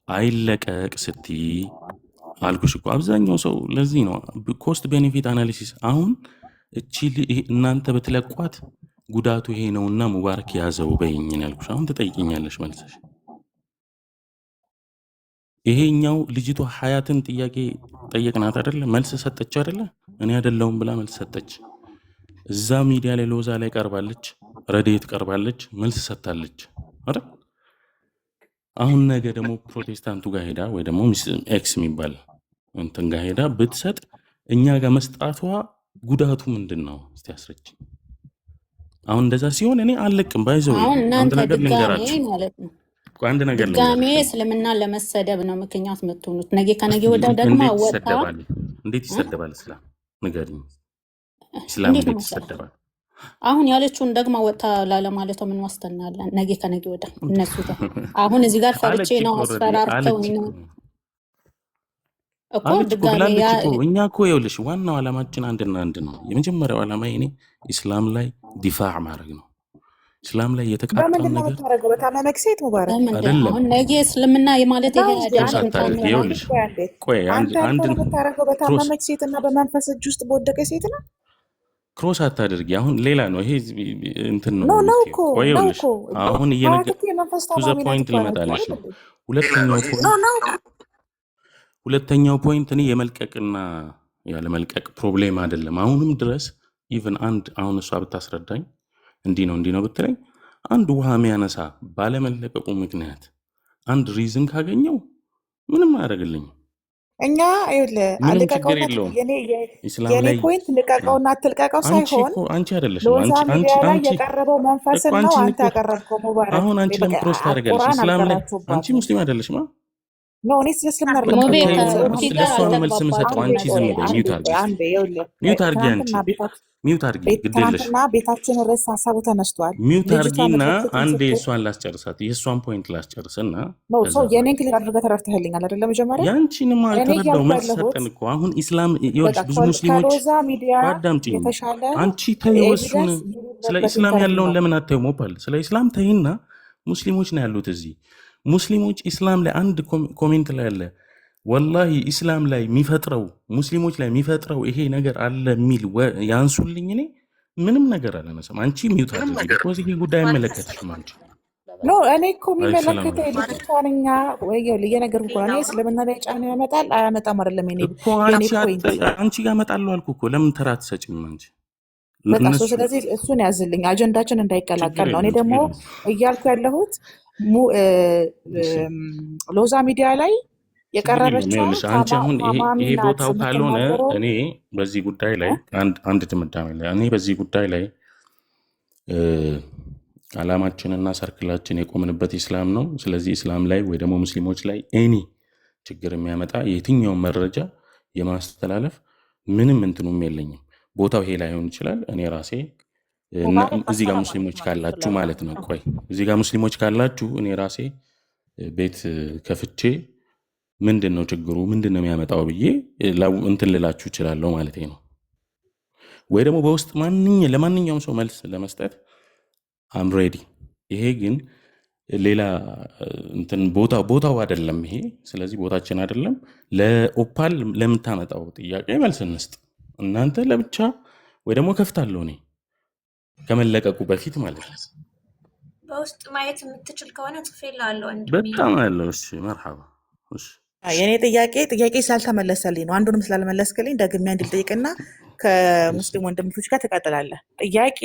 አይለቀቅ ስትይ አልኩሽ እኮ አብዛኛው ሰው ለዚህ ነው cost benefit analysis። አሁን እቺ ይሄ እናንተ ብትለቋት ጉዳቱ ይሄ ነውና ሙባረክ ያዘው በይኝ ነው ያልኩሽ። አሁን ትጠይቂኛለሽ መልሰሽ። ይሄኛው ልጅቷ ሀያትን ጥያቄ ጠየቅናት አይደለ? መልስ ሰጠች አይደለ? እኔ አይደለሁም ብላ መልስ ሰጠች። እዛ ሚዲያ ላይ ሎዛ ላይ ቀርባለች፣ ረድኤት ቀርባለች፣ መልስ ሰጥታለች አይደል? አሁን ነገ ደግሞ ፕሮቴስታንቱ ጋር ሄዳ ወይ ደግሞ X የሚባል እንትን ጋር ሄዳ ብትሰጥ እኛ ጋር መስጣቷ ጉዳቱ ምንድን ነው? እስቲ አስረጅ። አሁን እንደዛ ሲሆን እኔ አልለቅም። By the way አሁን አንድ እናንተ ነገር ድጋሜ ልንገራችሁ፣ ማለት ነው ቆይ አንድ ነገር ድጋሜ ልንገርሽ። እስልምና ለመሰደብ ነው ምክንያት የምትሆኑት። ነገ ከነገ እስቲ ወዲያ ደግሞ እንዴት ወጥታ ይሰደባል? እንዴት እ? ይሰደባል? እስላም ንገሪኝ። እስላም እንዴት ነው እንዴት መሰለህ ይሰደባል? አሁን ያለችውን ደግማ ወጥታ ላለማለቷ ምን ዋስትና አለን? ነገ ከነገ ወዲያ እነሱ ጋር አሁን እዚህ ጋር ፈርቼ አለች ነው እኮ already አስፈራርተውኝ አለች ነው እኮ እኮ አለች እኮ ድጋሜ ብላለች ያ እኮ። እኛ እኮ ይኸውልሽ ዋናው ዓላማችን አንድና አንድ ነው። የመጀመሪያው ዓላማ እኔ ኢስላም ላይ ዲፋዕ ማድረግ ነው። ኢስላም ላይ የተቃጣን በምንድን ነው ነገር የምታደርገው? በታመመክ ሴት ሙባረክ በምንድን አይደለም አሁን ነገ እስልምና የማለት ይሄ ነው እንጂ cross አይደለም አንተ አታድርጊ። ካሜራ ይኸውልሽ ቆይ አንዴ፣ ቆይ አንድ አንተ አንድ ያልከው ነው የምታደርገው cross በታመመች ሴት እና በመንፈስ እጅ ውስጥ በወደቀ ሴት ነው? Cross አታድርጊ። አሁን ሌላ ነው ይሄ እንትን ነው No ነው የምትይው። እኮ ቆይ ነው ይኸውልሽ እኮ አሁን ሀያት እየነገ እኮ የመንፈስ to the ታማሚ ናት point እኮ አላልኩ ልመጣልሽ አይደል ነው። እንዴ? ሁለተኛው No point ነው ሁለተኛው point እኔ የመልቀቅና ያለመልቀቅ problem አይደለም። አሁንም ድረስ even አንድ አሁን እሷ ብታስረዳኝ እንዲህ ነው እንዲህ ነው ብትለኝ አንድ ውሃ የሚያነሳ ባለመለቀቁ ምክንያት አንድ reason ካገኘው ምንም አያደርግልኝም። እኛ ይኸውልህ ምንም ችግር ልቀቀውና የለውም። ኢስላም የኔ ላይ point ልቀቀውና አትልቀቀው አንቺ ሳይሆን እኮ አንቺ አይደለሽም ሎዛ አንቺ አንቺ ሚዲያ ላይ አንቺ የቀረበው እኮ መንፈስን ነው አንቺን አንተ እኮ ያቀረብከው ሙባረክ። አሁን አንቺ በቃ ለምን cross ታደርጊያለሽ? ቁርአን ኢስላም ላይ አንቺ አልቀራችሁባትም። ሙስሊም አይደለሽማ። No እኔ ስለ እስልምና በቃ አይደለም ሙቤ እኮ ተይውና እያወራሁ ከሩኪ ያለሁት። ጋር ለእሷ ነው መልስ የምሰጠው። አልተግባባችሁም አንቺ አንዴ ዝም ቆይ በይ፣ አንዴ mute ቆይ አድርጊ እስቲ። አንዴ ይኸውልህ Mute አድርጊ፣ አንቺ ትናንትና ቤታችን Mute አድርጊ፣ ግድ የለሽም። ትናንትና ቤታችን ርዕስ ሀሳቡ ተነስቷል። Mute ልጅቷ አድርጊና መድረክ ስጡኝ አንዴ ስትል እሷን ላስጨርሳት፣ የእሷን point ላስጨርስና ነው ከዛ ሰው በኋላ የኔን clear አድርገህ ተረድተህልኛል አይደለ? መጀመሪያ ያንቺንማ እኔ ተረዳው፣ እያልኩ መልስ ያለሁት ሰጠን እኮ። አሁን ኢስላም በቃ ይኸውልሽ ብዙ ሙስሊሞች ከሎዛ ሚዲያ አዳምጪኝ፣ የተሻለ አንቺ ተይው እሱን። Evidence ስለ የሌለበት ኢስላም interview ያለውን ነው። ለምን አታዩም? ሞባል ስለ ኢስላም ተይና ሙስሊሞች ነው ያሉት እዚህ። ሙስሊሞች ኢስላም ላይ አንድ comment ላይ አለ፣ ወላሂ ኢስላም ላይ የሚፈጥረው ሙስሊሞች ላይ የሚፈጥረው ይሄ ነገር አለ የሚል ያንሱልኝ። እኔ ምንም ነገር አላነሳም። አንቺ mute አድርጊ፣ because ይሄ ጉዳይ አይመለከትሽም አንቺ። No፣ እኔ እኮ አለይኩም ሰላም የሚመለከተኝ ወረሕመቱላህ። ልጅቷን እኛ ወይ እየነገርኩህ እኮ ነው። እኔ እስልምና ላይ ጫና ያመጣል አያመጣም አይደለም የኔ እኮ የኔ አንቺ point። አንቺ ጋር እመጣለሁ አልኩ እኮ፣ ለምን ተራ አትሰጭም አንቺ? በቃ እነሱ ስለዚህ እሱን ያዝልኝ፣ አጀንዳችን ችግር እንዳይቀላቀል ነው። እኔ የለም ደግሞ ችግር የለም። እያልኩ ያለሁት እሺ ሎዛ ሚዲያ ላይ ችግር የለም። የቀረበችዋ ይኸውልሽ አንቺ አሁን ይሄ ታማሚ ይሄ ናት ቦታው ካልሆነ የምትናገረው እኔ በዚህ ጉዳይ ላይ አንድ ድምዳሜ ላይ እኔ በዚህ ጉዳይ ላይ ዓላማችንና circle ኣችን የቆምንበት ኢስላም ነው። ስለዚህ ኢስላም ላይ ወይ ደግሞ ሙስሊሞች ላይ any ችግር የሚያመጣ የትኛውን መረጃ የማስተላለፍ ምንም እንትኑም የለኝም። ቦታው ይሄ ላይሆን ይችላል። እኔ ራሴ እና ሙባረክ እዚህ ጋር አሰላሙ ሙስሊሞች አለይኩም ካላችሁ ወረሕመቱላሂ ማለት ነው። ወበረካቱ። ቆይ እዚህ ጋር ሙስሊሞች ካላችሁ እኔ ራሴ ቤት ከፍቼ ምንድን ነው ችግሩ፣ ምንድን ነው የሚያመጣው ብዬ እንትን ልላችሁ እችላለሁ ማለት ነው። ወይ ደግሞ በውስጥ ለማንኛውም ሰው መልስ ለመስጠት I'm ready። ይሄ ግን ሌላ እንትን ቦታው አይደለም ይሄ። ስለዚህ ቦታችን አይደለም። ለኦፓል ለምታመጣው ጥያቄ መልስ እንስጥ። እናንተ ለብቻ ወይ ደግሞ ከፍታለሁ እኔ ከመለቀቁ በፊት ማለት ነው። በውስጥ ማየት የምትችል ከሆነ ጽፌልሃለሁ ወንድሜ። በጣም ያለው እሺ፣ መርሐባ። እሺ የእኔ ጥያቄ ስላልተመለሰልኝ ነው። አንዱንም ስላልመለስክልኝ ደግሜ አንድ ልጠይቅና እሺ ከሙስሊም ወንድሞች ጋር ትቀጥላለህ። ጥያቄ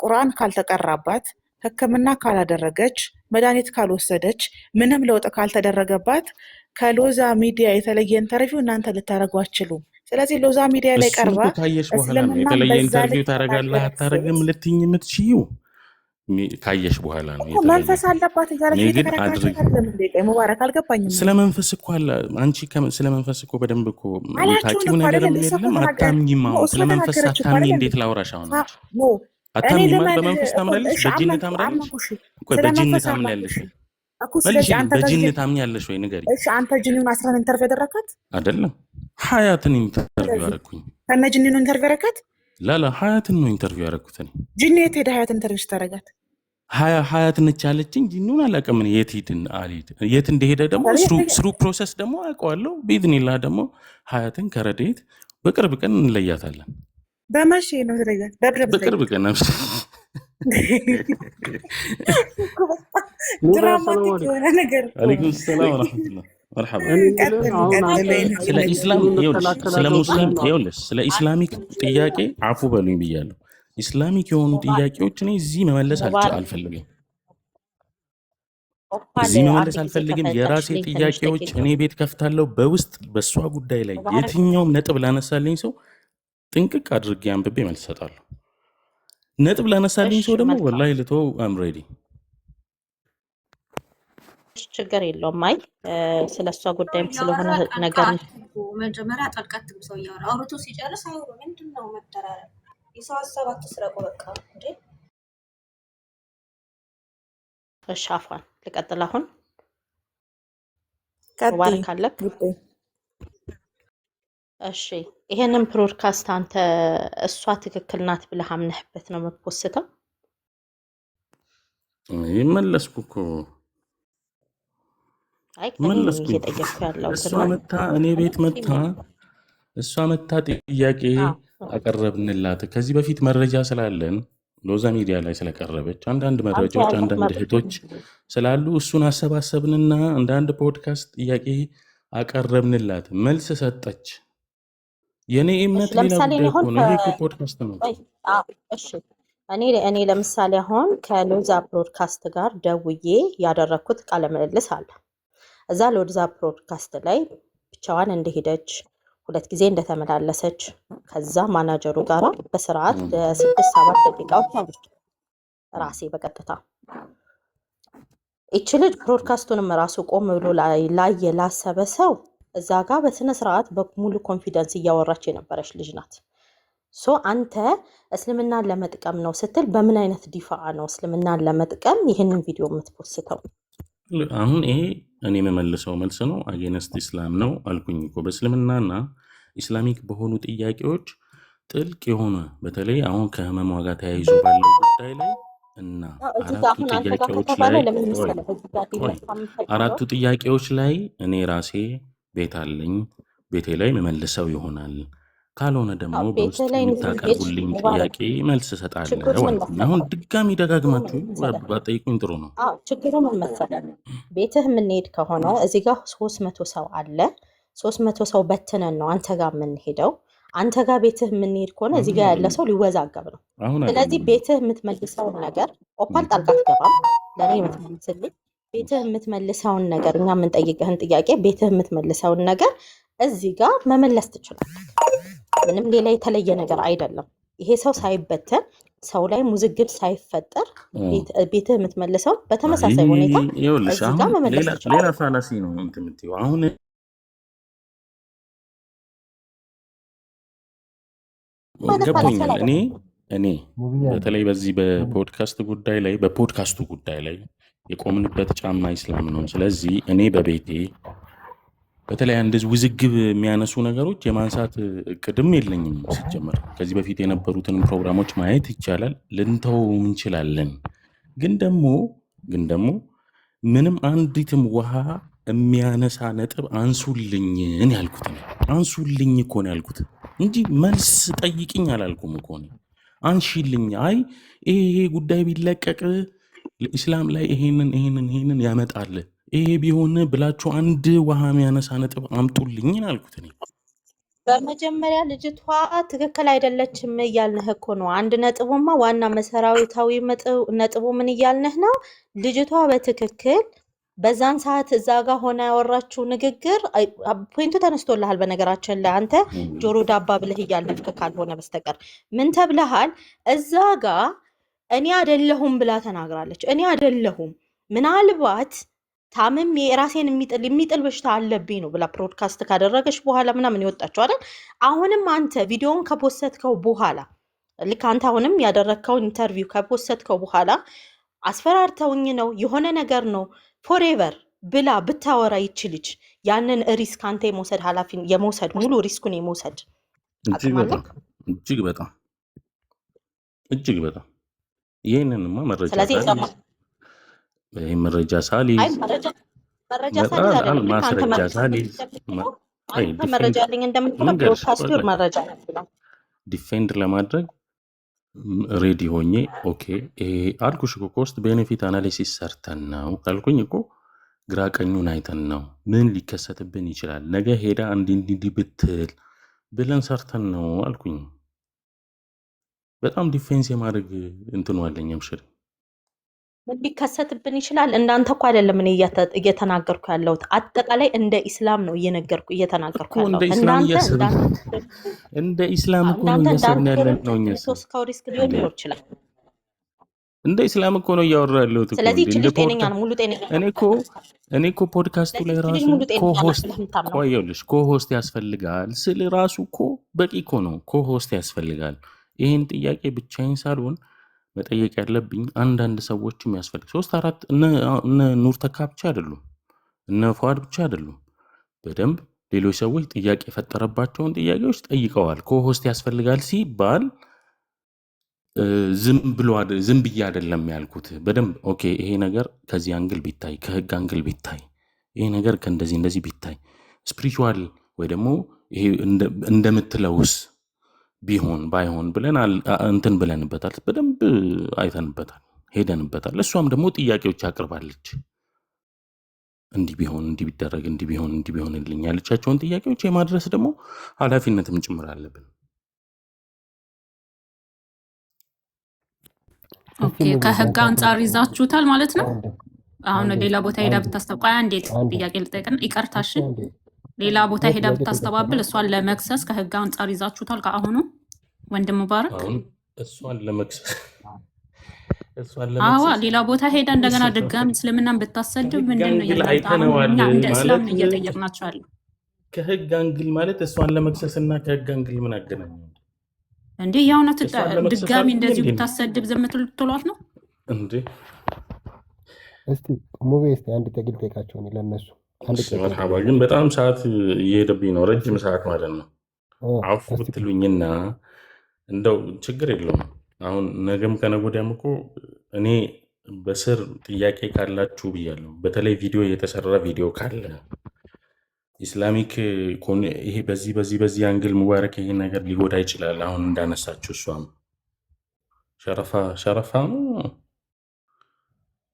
ቁርአን ካልተቀራባት፣ ሕክምና ካላደረገች፣ መድኃኒት ካልወሰደች፣ ምንም ለውጥ ካልተደረገባት ከሎዛ ሚዲያ የተለየ interview እናንተ ልታደርጉ አትችሉም። ስለዚህ ሎዛ ሚዲያ ላይ እሱን ቀርባ እኮ ካየሽ በኋላ ነው እስልምናን የተለየ በዛ interview ልክ ታደርጋለህ የተናገረች አታደርግም ሴት ልትኝ የምትችይው ካየሽ በኋላ ነው እኮ የተለየ። መንፈስ አለባት እያለች እኔ ግን እየተከራከረች አድርግ አይደለም እንዴ? ቆይ ሙባረክ አልገባኝም። ስለ መንፈስ እኮ አለ አንቺ ስለ መንፈስ እኮ በደንብ እኮ አላችሁን የምታውቂው እኮ አይደል ነገርም እንዴ? እሷ እኮ የለም። ተናገረ አታምኝም። No አሁን እሷ ስለ መንፈስ ተናገረች እኮ ሳታምኚ አይደል እንዴ? እንዴት ላውራሽ? አሁን አንቺ No እኔ አታምኚም አይደል? ልመንህ በመንፈስ እኮ ታምናለሽ? እሺ፣ በጂን አመንኩ ታምናለሽ? አመንኩ። እሺ ቆይ ስለ በጂን መንፈስ አመንኩ። ታምናለሽ እሺ ወይ? እኮ ስለዚህ መልሽልኝ። አንተ ጋር በጂን ታምኛለሽ ወይ ንገሪኝ። እሺ አንተ ጅኒውን አስረን interview ያደረካት? አይደለም ሀያትን interview ስለዚህ ያደረኩኝ። ከነ ጅኒኑ interview ያደረካት? ላላ ሀያትን ነው interview ያደረኩት እኔ። ጅኒ የት ሄደ ሀያት interview ስታደርጋት? ሀያት ነች ያለችኝ። ጂኑን አላውቅም እኔ የት ሂድ አልሂድ የት እንደሄደ ደግሞ through process ደግሞ አውቀዋለሁ። ቢዝኒላ ደግሞ ሀያትን ከረድኤት በቅርብ ቀን እንለያታለን። በመቼ ነው ትለያት? በቅርብ በቅርብ ትለያት። ቀን ሙባ ሰላም dramatic አለይኩም። የሆነ ነገር እኮ ነው። አለይኩም ሰላም ወረሕመቱላህ መርሐባ። እኔ የምልህ ቀጥል አሁን አንተ ቀጥል። ስለ ኢስላም ሙስሊሙን ይኸውልሽ፣ ስለ እከላከላለሁ ሙስሊም ብለህ ነው። ይኸውልሽ፣ ስለ Islamic ጥያቄ አፉ በሉኝ ብያለሁ። Islamic የሆኑ ጥያቄዎች እኔ እዚህ መመለስ ሙባረክ አልፈልግም። ኦፓል እዚህ አንድ መመለስ ጊዜ አልፈልግም። የራሴ ከፈቀድሽልኝ ትንሽ ጥያቄዎች ደቂቃ እኔ ቤት ከፍታለሁ። በውስጥ በእሷ ጉዳይ ላይ ሙባረክ የትኛውም ነጥብ ላነሳልኝ ሰው ጥንቅቅ አድርጌ አንብቤ መልስ እሰጣለሁ። ነጥብ ላነሳልኝ እሺ ሰው ደግሞ መልካም ወላሂ ልተወው፣ I'm ready። እሺ፣ ችግር የለውም። አይ ስለ እሷ ሰው ጉዳይም እያወራ ስለሆነ ጣልቃ ነገር አትግቡ። መጀመሪያ ጣልቃ አትግቡ። ሰው እያወራ አውርቶ ሲጨርስ አውሩ። ምንድን ነው መደራረብ? የሰው ሀሳብ አትስረቁ። በቃ እንዴ። እሺ፣ አፏን ልቀጥል። አሁን ቀጥይ ሙባረክ አለክ። ውጤ። እሺ፣ ይሄንን broadcast አንተ እሷ ትክክል ናት ብለህ አምነህበት ነው የምት post ተው? መለስኩ እኮ አይ እኔ ነኝ መለስኩኝ። እየጠየቅኩ ያለሁት እሷ እና መታ እኔ ቤት እኔ መታ ሙስሊም ነኝ። እሷ መታ ጥያቄ አዎ አቀረብንላት። ከዚህ በፊት መረጃ ስላለን ሎዛ ሚዲያ ላይ ስለቀረበች አንዳንድ አንተ መረጃዎች ያለህ አንዳንድ መረጃ እህቶች ስላሉ እሱን አሰባሰብንና አንዳንድ ፖድካስት ጥያቄ አቀረብንላት፣ መልስ ሰጠች። የእኔ እሺ እምነት ሌላ ለምሳሌ እኔ ጉዳይ እኮ አሁን ነው። ይሄ እኮ ፖድካስት ነው። ቆይ፣ አዎ፣ እሺ እኔ ለምሳሌ አሁን ከሎዛ ብሮድካስት ጋር ደውዬ ያደረግኩት ቃለ ምልልስ አለ። እዛ ሎዛ ብሮድካስት ላይ ብቻዋን እንደሄደች 2 ጊዜ እንደተመላለሰች ከዛ ማናጀሩ ጋራ በስርዓት ለ6-7 ደቂቃዎች አውርቼ ራሴ በቀጥታ ይቺ ልጅ ብሮድካስቱንም ራሱ ቆም ብሎ ላየ ላሰበ ሰው እዛ ጋር በስነ ስርዓት በሙሉ confidence እያወራች የነበረች ልጅ ናት። So አንተ እስልምናን ለመጥቀም ነው ስትል በምን አይነት ዲፋ ነው እስልምናን ለመጥቀም ይህንን ቪዲዮ የምት post ተው? አሁን ይሄ እኔ የምመልሰው መልስ ነው። Against ኢስላም ነው አልኩኝ እኮ። በእስልምናና Islamic በሆኑ ጥያቄዎች ጥልቅ የሆነ በተለይ አሁን ከህመሟ ጋር ተያይዞ ባለው ጉዳይ ላይ እና አዎ፣ እዚህ ጋር አራቱ አሁን አንተ ጋር ጥያቄዎች ከተባለ ላይ ለምን ቆይ መሰለህ እዚህ ጋር ቆይ ሊነሳ የምፈልገው አራቱ ጥያቄዎች ላይ እኔ ራሴ ቤት አለኝ፣ ቤቴ ላይ የምመልሰው ይሆናል። ካልሆነ ደግሞ አዎ፣ ቤትህ በውስጥ ላይ እንሄድ የምታቀርቡልኝ ሙባረክ፣ ጥያቄ መልስ ችግሩ እሰጣለሁ ምን አልኩኝ። አሁን መሰለህ? ድጋሚ ችግሩ ምን ደጋግማችሁ መሰለህ? ባጠይቁኝ ጥሩ ነው። አዎ ችግሩ ምን መሰለህ? ቤትህ የምንሄድ ከሆነ እዚህ ጋር 300 ሰው አለ። 300 ሰው በትነን ነው አንተ ጋር የምንሄደው። አንተ ጋር ቤትህ የምንሄድ ከሆነ እዚህ አሁን ጋር ያለ አይደለም ሰው ሊወዛገብ ነው። አሁን ስለዚህ አይደለም ቤትህ የምትመልሰውን ነገር ኦፓል ጣልቃ አትገባም። ለእኔ የምትመልስልኝ ቤትህ የምትመልሰውን ነገር እኛ የምንጠይቅህን ጥያቄ ቤትህ የምትመልሰውን ነገር እዚህ ጋር መመለስ ትችላለህ። ምንም ሌላ የተለየ ነገር አይደለም። ይሄ ሰው ሳይበተን ሰው ላይ ውዝግብ ሳይፈጠር ቤትህ የምትመልሰው አይ በተመሳሳይ ሁኔታ ይኸውልሽ እዚህ ጋር አሁን መመለስ ሌላ ሌላ ትችላለህ። fallacy ነው እንትን የምትይው አሁን ማለት fallacy ገብቶኛል። እኔ አይደለም። እኔ ሙብዬ አንዴ በተለይ በዚህ በፖድካስት ጉዳይ ላይ በፖድካስቱ ጉዳይ ላይ የቆምንበት ጫማ ኢስላም ነው። ስለዚህ እኔ በቤቴ በተለይ እንደዚህ ውዝግብ የሚያነሱ ነገሮች የማንሳት እቅድም የለኝም። ሲጀመር ከዚህ በፊት የነበሩትንም ፕሮግራሞች ማየት ይቻላል፣ ልንተው እንችላለን። ግን ደግሞ ግን ደግሞ ምንም አንዲትም ውሃ የሚያነሳ ነጥብ አንሱልኝን ያልኩት ነው። አንሱልኝ እኮ ነው ያልኩት እንጂ መልስ ጠይቅኝ አላልኩም እኮ ነው። አንሺልኝ፣ አይ ይሄ ይሄ ጉዳይ ቢለቀቅ ኢስላም ላይ ይሄንን ይሄንን ይሄንን ያመጣል ይሄ ቢሆን ብላችሁ አንድ ውሃ የሚያነሳ ነጥብ አምጡልኝ አልኩት እኔ። በመጀመሪያ ልጅቷ ትክክል አይደለችም እያልንህ እኮ ነው። አንድ ነጥቡማ ዋና መሰረታዊ ነጥቡ ምን እያልንህ ነው? ልጅቷ በትክክል በዛን ሰዓት እዛ ጋር ሆና ያወራችው ንግግር point ኡ ተነስቶልሃል። በነገራችን ላይ አንተ ጆሮ ዳባ ብለህ እያለፍክ ካልሆነ በስተቀር ምን ተብለሃል? እዛ ጋ እኔ አይደለሁም ብላ ተናግራለች። እኔ አይደለሁም ምናልባት ታምሜ ራሴን የሚጥል በሽታ አለብኝ ነው ብላ ፕሮድካስት ካደረገች በኋላ ምናምን የወጣችው አይደል? አሁንም አንተ ቪዲዮውን ከ post ከው በኋላ ልክ አንተ አሁንም ያደረግከውን interview ከ post ከው በኋላ አስፈራርተውኝ ነው የሆነ ነገር ነው forever ብላ ብታወራ ይች ልጅ ያንን risk አንተ የመውሰድ ኃላፊ የመውሰድ ሙሉ risk ኡን የመውሰድ እጅግ አቅም በጣም አለክ? እጅግ በጣም እጅግ በጣም ይህንንማ መረጃ ስለዚህ ሳልይዝ ይህን መረጃ አይ ሳልይዝ መረጃ መረጃ ሳልይዝ አይደለም። ልክ አንተ ማስረጃ መረጃ ሳልይዝ እንደምትለው ቆይ አንተ defend መረጃ አለኝ እንደምትለው ልንገርሽ፣ ቆይ ብሮድካስቱ ቆይ መረጃ ነው ብሏል። defend ለማድረግ ready ሆኜ okay ይሄ አልኩሽ እኮ cost benefit analysis ሰርተን ነው ካልኩኝ እኮ ግራ ቀኙን አይተን ነው ምን ሊከሰትብን ይችላል፣ ነገ ሄዳ እንዲህ እንዲህ እንዲህ ብትል ብለን ሰርተን ነው አልኩኝ። በጣም defense የማድረግ እንትኑ አለኝ። አምሽር ምን ሊከሰትብን ይችላል? እንዳንተ እኮ አይደለም እኔ እየተናገርኩ ያለሁት አጠቃላይ እንደ ኢስላም ነው እየነገርኩ እየተናገርኩ እኮ እንደ ያለሁት። ኢስላም እንዳንተ እያሰብን እንዳንተ እንደ ኢስላም እኮ ነው እንዳንተ እያሰብን እንዳንተ ያለን ነው። እኛስ የተወሰድከው risk ሊሆን እንዴ ሊኖር ይችላል። እንደ ኢስላም እኮ ነው እያወራ ያለሁት እኮ ስለዚህ እንዴ ይቺ እንደ ልጅ ጤነኛ ፖድካ ነው፣ ሙሉ ጤነኛ እኔ ናት እኮ እኔ እኮ ፖድካስቱ ስለዚህ ላይ ይቺ ልጅ ራሱ ሙሉ ጤነኛ ናት co-host ብለህ የምታምነው ቆይ ይኸውልሽ co-host ያስፈልጋል ስል ራሱ እኮ በቂ እኮ ነው። co-host ያስፈልጋል። ይህን ጥያቄ ብቻዬን ሳልሆን መጠየቅ ያለብኝ አንዳንድ ሰዎችም ያስፈልግ ሶስት አራት እነ ኑር ተካ ብቻ አይደሉም፣ እነ ፏድ ብቻ አይደሉም። በደንብ ሌሎች ሰዎች ጥያቄ የፈጠረባቸውን ጥያቄዎች ጠይቀዋል። co-host ያስፈልጋል ሲባል ዝም ብሎ ዝም ብዬ አይደለም ያልኩት። በደንብ okay፣ ይሄ ነገር ከዚህ angle ቢታይ፣ ከህግ angle ቢታይ፣ ይሄ ነገር ከእንደዚህ እንደዚህ ቢታይ፣ spiritual ወይ ደግሞ ይሄ እንደምትለውስ ቢሆን ባይሆን ብለን እንትን ብለንበታል። በደንብ አይተንበታል፣ ሄደንበታል። እሷም ደግሞ ጥያቄዎች አቅርባለች። እንዲህ ቢሆን እንዲህ ቢደረግ እንዲህ ቢሆን እንዲህ ቢሆንልኝ ያለቻቸውን ጥያቄዎች የማድረስ ደግሞ ኃላፊነትም ጭምር አለብን። እስቲ okay ሙቢ ከህግ አንተ አንጻር ይዛችሁታል ማለት ነው። አንዴ አሁን አንዴ ሌላ ቦታ ሄዳ አንዴ ብታስታውቃ አንዴ አንዴ ጥያቄ ልጠይቅና ይቅርታሽ፣ እስቲ አንዴ ሌላ ቦታ እኔ ሄዳ ጥያቄ ብታስተባብል ጠይቃለሁ። እሷን ለመክሰስ ከህግ አንጻር ይዛችሁታል ከአሁኑ ወንድም ሙባረክ? አሁን እሷን ለመክሰስ እሷን አዋ ለመክሰስ ሌላ ቦታ ሄዳ እንደገና ድጋሚ እስልምናን ብታሰድብ ከህግ ምንድን ነው angle የእናንተ? አሁን አይተነዋል እኛ እንደ እስላም ማለት ነው እየጠየቅናቸው ያለው ከህግ angle ማለት እሷን ለመክሰስ እና ከህግ angle ምን አገናኘው? እንዴ? የእውነት እሷን ለመክሰስ ድጋሚ አልኩኝ እንደዚሁ እንዴ ብታሰድብ ዝም ትሏት ነው? እንዴ? እስቲ ሙቤ እስቲ አንድ ጥያቄ ልጠይቃቸው እኔ ለእነሱ አንድ እሺ ጥያቄ መርሐባ። ግን ልጠይቃቸው። በጣም ሰዓት እየሄደብኝ ነው፣ እስቲ ረጅም ሰዓት ማለት ነው። እ አውፍ እስቲ ብትሉኝና እንደው ችግር የለውም። አሁን ነገም ከነገ ወዲያም እኮ እኔ በስር ጥያቄ ካላችሁ ብያለሁ። በተለይ ቪዲዮ የተሰራ ቪዲዮ ካለ Islamic ይሄ በዚህ በዚህ በዚህ angle ሙባረክ ይሄ ነገር ሊጎዳ ይችላል። አሁን እንዳነሳችሁ እሷም ሸረፋ ሸረፋ ነው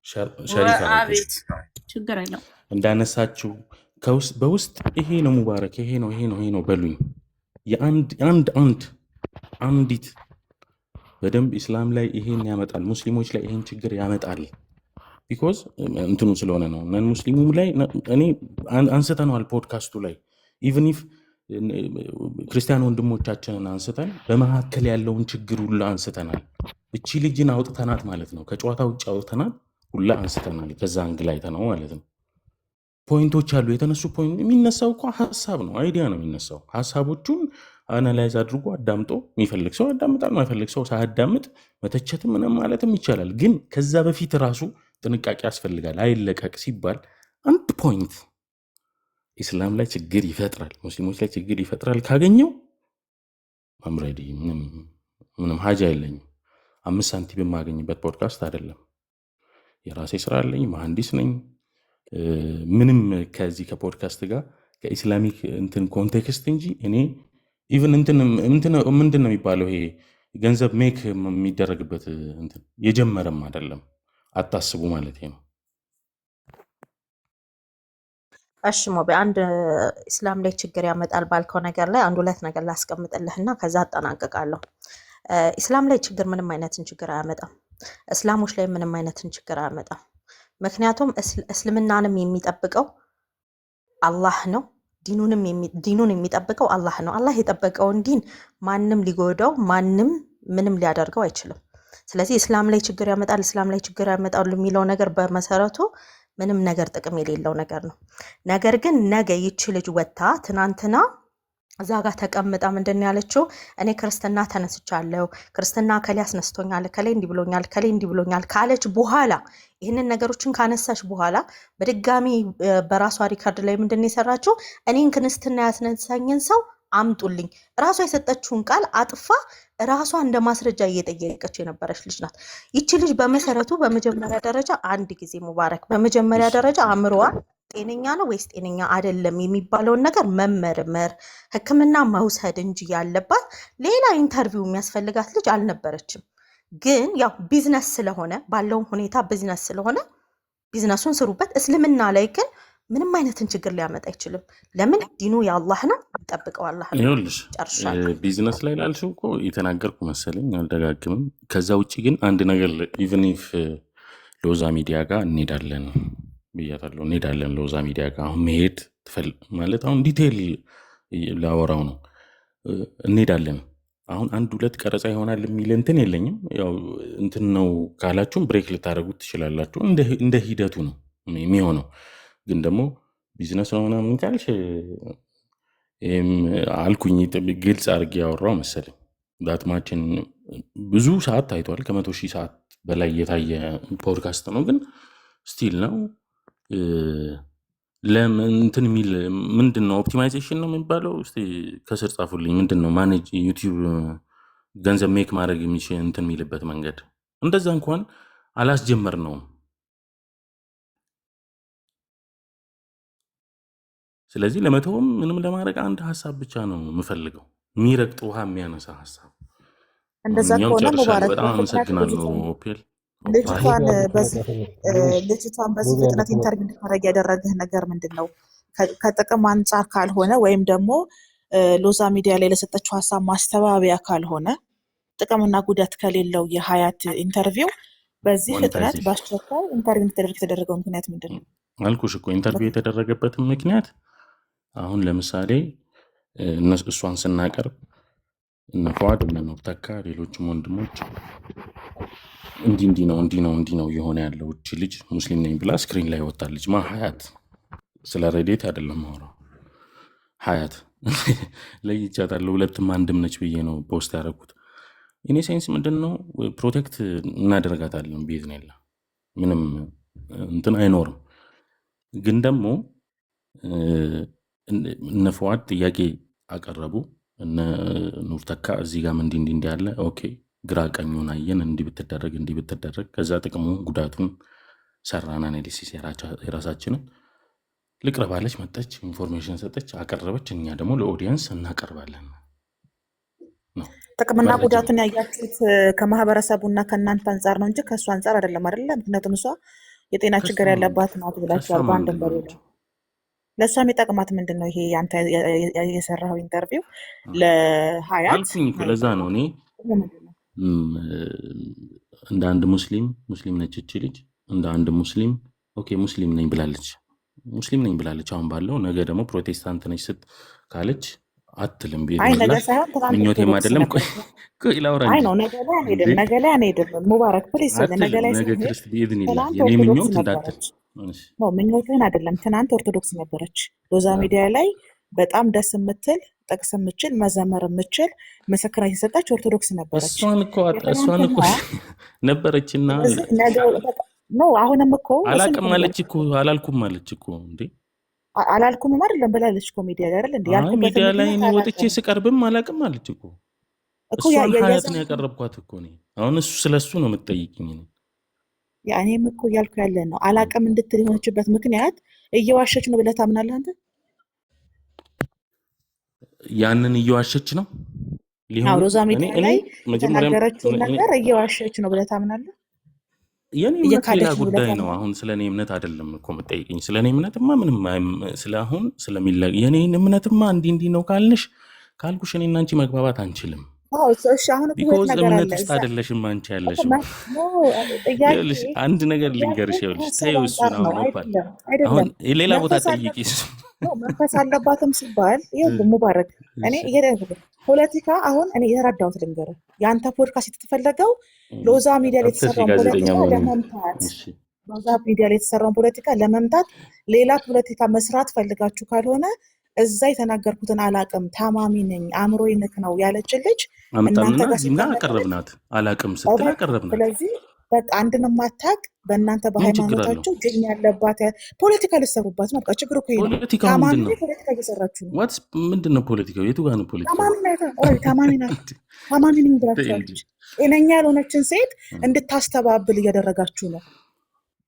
ሸሪፋ ነው አቤት ችግር የለውም። እንዳነሳችሁ ከውስጥ በውስጥ ይሄ ነው ሙባረክ ይሄ ነው ይሄ ነው ይሄ ነው በሉኝ። የአንድ አንድ አንድ አንዲት በደንብ ኢስላም ላይ ይሄን ያመጣል፣ ሙስሊሞች ላይ ይሄን ችግር ያመጣል። because እንትኑ ስለሆነ ነው። non ሙስሊሙም ላይ እኔ አንስተነዋል ፖድካስቱ ላይ even if ክርስቲያን ወንድሞቻችንን አንስተን በመካከል ያለውን ችግር ሁላ አንስተናል። እቺ ልጅን አውጥተናት ማለት ነው፣ ከጨዋታ ውጭ አውጥተናት ሁላ አንስተናል። ከዛ angle አይተነው ማለት ነው። point ኦች አሉ የተነሱ point። የሚነሳው እኮ ሀሳብ ነው፣ idea ነው የሚነሳው። ሀሳቦቹን analyze አድርጎ አዳምጦ የሚፈልግ ሰው ያዳምጣል፣ የማይፈልግ ሰው ሳያዳምጥ መተቸትም ምንም ማለትም ይቻላል። ግን ከዛ በፊት ራሱ ጥንቃቄ ያስፈልጋል። አይለቀቅ ሲባል አንድ point ኢስላም ላይ ችግር ይፈጥራል፣ ሙስሊሞች ላይ ችግር ይፈጥራል ካገኘው I'm ready፣ ምንም ሀጃ የለኝም። 5 ሳንቲም የማገኝበት ፖድካስት አይደለም። የራሴ ስራ አለኝ፣ መሐንዲስ ነኝ። ምንም ከዚህ ከፖድካስት ጋር ከ Islamic እንትን context እንጂ እኔ even እንትን እንትን ምንድን ነው የሚባለው ይሄ ገንዘብ make የሚደረግበት እንትን የጀመረም አይደለም። አታስቡ ማለት ነው። እሺ ሞቤ፣ አንድ ኢስላም ላይ ችግር ያመጣል ባልከው ነገር ላይ አንድ ሁለት ነገር ላስቀምጥልህና ከዛ አጠናቅቃለሁ። ኢስላም ላይ ችግር ምንም አይነትን ችግር አያመጣም። እስላሞች ላይ ምንም አይነትን ችግር አያመጣም። ምክንያቱም እስልምናንም የሚጠብቀው አላህ ነው። ዲኑን የሚጠብቀው አላህ ነው። አላህ የጠበቀውን ዲን ማንም ሊጎዳው ማንም ምንም ሊያደርገው አይችልም። ስለዚህ እስላም ላይ ችግር ያመጣል፣ እስላም ላይ ችግር ያመጣል የሚለው ነገር በመሰረቱ ምንም ነገር ጥቅም የሌለው ነገር ነው። ነገር ግን ነገ ይቺ ልጅ ወጥታ ትናንትና እዛ ጋር ተቀምጣ ምንድን ነው ያለችው? እኔ ክርስትና ተነስቻለሁ፣ ክርስትና ከሌ አስነስቶኛል፣ ከሌ እንዲህ ብሎኛል፣ ከሌ እንዲህ ብሎኛል ካለች በኋላ ይህንን ነገሮችን ካነሳች በኋላ በድጋሚ በራሷ record ላይ ምንድን ነው የሰራችው? እኔን ክርስትና ያስነሳኝን ሰው አምጡልኝ። ራሷ የሰጠችውን ቃል አጥፋ ራሷ እንደ ማስረጃ እየጠየቀች የነበረች ልጅ ናት። ይቺ ልጅ በመሰረቱ በመጀመሪያ ደረጃ አንድ ጊዜ ሙባረክ፣ በመጀመሪያ ደረጃ አእምሮዋ ጤነኛ ነው ወይስ ጤነኛ አይደለም የሚባለውን ነገር መመርመር ሕክምና መውሰድ እንጂ ያለባት ሌላ interview የሚያስፈልጋት ልጅ አልነበረችም። ግን ያው ቢዝነስ ስለሆነ ባለውም ሁኔታ ቢዝነስ ስለሆነ ቢዝነሱን ስሩበት። እስልምና ላይ ግን ምንም አይነትን ችግር ሊያመጣ አይችልም። ለምን? ዲኑ የአላህ ነው፣ የሚጠብቀው አላህ ነው። ይኸውልሽ ጨርሻለሁ። ቢዝነስ ላይ ላልሽው እኮ የተናገርኩ መሰለኝ፣ አልደጋግምም። ከዛ ውጭ ግን አንድ ነገር even if ሎዛ ሚዲያ ጋር እንሄዳለን ብያታለሁ። እንሄዳለን ሎዛ ሚዲያ ጋር አሁን መሄድ ማለት አሁን detail ላወራው ነው። እንሄዳለን አሁን አንድ ሁለት ቀረጻ ይሆናል የሚል እንትን የለኝም። ያው እንትን ነው ካላችሁም break ልታደርጉት ትችላላችሁ። እንደ ሂደቱ ነው የሚሆነው። ግን ደግሞ ቢዝነስ ነው ምናምን ካልሽ ይሄም አልኩኝ ግልጽ አድርጌ ያወራው መሰለኝ። that much ን ብዙ ሰዓት ታይቷል። ከ100,000 ሰዓት በላይ የታየ ፖድካስት ነው። ግን still ነው ለምን እንትን የሚል ምንድን ነው optimization ነው የሚባለው? እስቲ ከስር ጻፉልኝ። ምንድን ነው manage ዩቲዩብ ገንዘብ make ማድረግ የሚችል እንትን የሚልበት መንገድ እንደዛ እንኳን አላስጀመር ነውም። ስለዚህ ለመተውም ምንም ለማድረግ አንድ ሀሳብ ብቻ ነው የምፈልገው፣ የሚረግጥ ውሃ የሚያነሳ ሀሳብ። እንደዛ ማንኛውም ከሆነ ጨርሻለሁ። ሙባረክ በጣም በፍጥነት አመሰግናለሁ። ልጅቷን ኦፔል ልጅቷን ሙቤ አንድ በዚህ ጥያቄ አለኝ። ልጅቷን በዚህ ሙቤ አንድ ፍጥነት ጥያቄ interview እንድታደርግ ያደረገህ ነገር ምንድን ነው? ከጥቅም አንጻር ካልሆነ ወይም ደግሞ ሎዛ ሚዲያ ላይ ለሰጠችው ሀሳብ ማስተባበያ ካልሆነ ጥቅምና ጉዳት ከሌለው የሀያት interview በዚህ ፍጥነት monetization በአስቸኳይ interview እንድትደረግ የተደረገው ምክንያት ምንድን ነው? አልኩሽ እኮ interview የተደረገበትን ምክንያት አሁን ለምሳሌ እሷን ስናቀርብ እነ ፉአድ እነ ኑር ተካ ሌሎችም ወንድሞች እንዲህ እንዲህ ነው እንዲህ ነው እንዲህ ነው እየሆነ ያለው እቺ ልጅ ሙስሊም ነኝ ብላ screen ላይ ወጣለች። ማ ሀያት ስለ ረዴት አይደለም ማውራው ሀያት ለይቻታለሁ። ሁለትም አንድም ነች ብዬ ነው post ያደረኩት። in a sense ምንድን ነው protect እናደርጋታለን። ቢዝኔላ ምንም እንትን አይኖርም። ግን ደግሞ እነ ፉአድ ጥያቄ አቀረቡ። እነ ኑር ተካ እዚህ ጋርም እንዲህ እንዲህ እንዲህ አለ። okay ግራ ቀኙን አየን። እንዲህ ብትደረግ እንዲህ ብትደረግ፣ ከዛ ጥቅሙ ጉዳቱን ሰራን analysis የራሳችንን። ልቅረባለች፣ መጠች፣ information ሰጠች፣ አቀረበች። እኛ ደግሞ ለ audience እናቀርባለን ነው ጥቅምና መረጃ ጉዳቱን ያያችሁት ከማህበረሰቡና ከእናንተ አንጻር ነው እንጂ ከእሱ አንጻር አይደለም አይደለ? ምክንያቱም እሷ የጤና ችግር ከእሷ ያለባት ናት ከእሷ ብላችኋል። በአንድም ምንድን ነው በሌላ እንጂ ለእሷ የሚጠቅማት ምንድን ነው? ይሄ አንተ የሰራኸው interview ለሀያት አልኩኝ እኮ ለዛ ነው እኔ ምንድን ነው? እም፣ እንደ አንድ ሙስሊም፣ ሙስሊም ነች እቺ ልጅ፣ እንደ አንድ ሙስሊም okay ሙስሊም ነኝ ብላለች፣ ሙስሊም ነኝ ብላለች። አሁን ባለው ነገ ደግሞ ፕሮቴስታንት ነች ስት ካለች አትልም። አይ ነገ ቢኢዝኒላህ ሳይሆን ትናንት ምኞቴም ኦርቶዶክስ አይደለም። ቆይ ነበረች። ቆይ ላውራ አይ እንጂ ነው ነገ ላይ እንዴ አንሄድም፣ ነገ ላይ አንሄድም። ሙባረክ please፣ ነገ አትልም። ላይ ነገ ስንሄድ ክርስት ቢኢዝኒላህ ትናንት የኔ ኦርቶዶክስ ምኞት እንዳትል። ነበረች። እሺ፣ ነው ምኞትህን አይደለም። ትናንት ኦርቶዶክስ ነበረች። ሎዛ አዎ። ሚዲያ ላይ በጣም ደስ የምትል ጥቅስ የምችል መዘመር የምችል ምስክር የሰጠች ኦርቶዶክስ ነበረች። እሷን እኮ እሷን እኮ የትናንትና ነበረችና ስለዚህ ነገ በቃ no አሁንም እኮ እሱን እኮ አላቅም ነው አለች እኮ አላልኩም አለች እኮ እንዴ። አላልኩም አይደለም ብላለች እኮ ሚዲያ ላይ አይደል እንዴ? አይ ያልኩበትን ሚዲያ ላይ ምክንያት እኔ ወጥቼ አላውቅም ስቀርብም አላቅም አለች እኮ። እኮ እሷን ሀያት የዛን ነው ያቀረብኳት እኮ እኔ። አሁን እሱ ስለ እሱ ነው የምትጠይቅኝ እኔ። ያ እኔም እኮ እያልኩ ያለ ነው አላቅም እንድትል የሆነችበት ምክንያት እየዋሸች ነው ብለህ ታምናለህ አንተ? ያንን እየዋሸች ነው አዎ ሊሆን ሎዛ እኔ ሚዲያ እኔ ላይ መጀመሪያም የተናገረችውን እኔ ነገር እየዋሸች ነው ብለህ ታምናለህ? የኔ እምነት ሌላ እየካደች ነው ብለህ ጉዳይ ነው። ታምናለህ? አሁን ስለ እኔ እምነት አይደለም እኮ የምትጠይቅኝ። ስለ እኔ እምነትማ ምንም ስለ አሁን ስለሚለ የኔን እምነትማ እንዲህ እንዲህ ነው ካልንሽ ካልኩሽ እኔ እና አንቺ መግባባት አንችልም። አዎ እሺ አሁን እኮ ሁለት because ነገር እምነት አለ ውስጥ እዛ አይደለሽም አንቺ እኮ ያለሽው። No ጥያቄ ይኸውልሽ አንድ ነገር ጥያቄ ልንገርሽ። ይኸውልሽ ከሀሳብ ተይው እሱን አንጻር አሁን ነው። ኦፓል፣ አይደለም አሁን አይደለም ሌላ ቦታ መንፈስ አለ ጠይቂ እሱን። No መንፈስ አለባትም ሲባል ይኸውልህ ሙባረክ፣ እኔ እሺ እየደረኩ ፖለቲካ አሁን እኔ የተረዳሁት ልንገርህ፣ የአንተ ፖድካስት የተፈለገው ሎዛ ሚዲያ ላይ አትርፊ የተሰራውን ጋዜጠኛ ፖለቲካ መሆኑን። ለመምታት እሺ ሎዛ ሚዲያ ላይ የተሰራውን ፖለቲካ ለመምታት ሌላ ፖለቲካ መስራት ፈልጋችሁ ካልሆነ እዛ የተናገርኩትን አላቅም፣ ታማሚ ነኝ፣ አእምሮ ንክ ነው ያለችን ልጅ እናንተ አምጣንና ጋር እዚህም ጋር ሲቀመጥልሽ አቀረብናት። አላቅም ስትል በቃ አቀረብናት። ስለዚህ በቃ አንድን የማታውቅ በእናንተ ምን ችግር አለው? በሃይማኖታችሁ ጅን ያለባት ፖለቲካ ልትሰሩባት ነው። በቃ ችግሩ እኮ ይሄ ነው። ፖለቲካው ታማሚ ምንድን ነው? ላይ ፖለቲካ እየሰራችሁ ነው። What's ምንድን ነው ፖለቲካው? የቱ ጋር ነው ፖለቲካው? ታማሚ ናት፣ already ታማሚ ናት፣ ታማሚ ነኝ ተይ እንጂ። ብላችኋለች። ጤነኛ ያልሆነችን ሴት እንድታስተባብል እያደረጋችሁ ነው።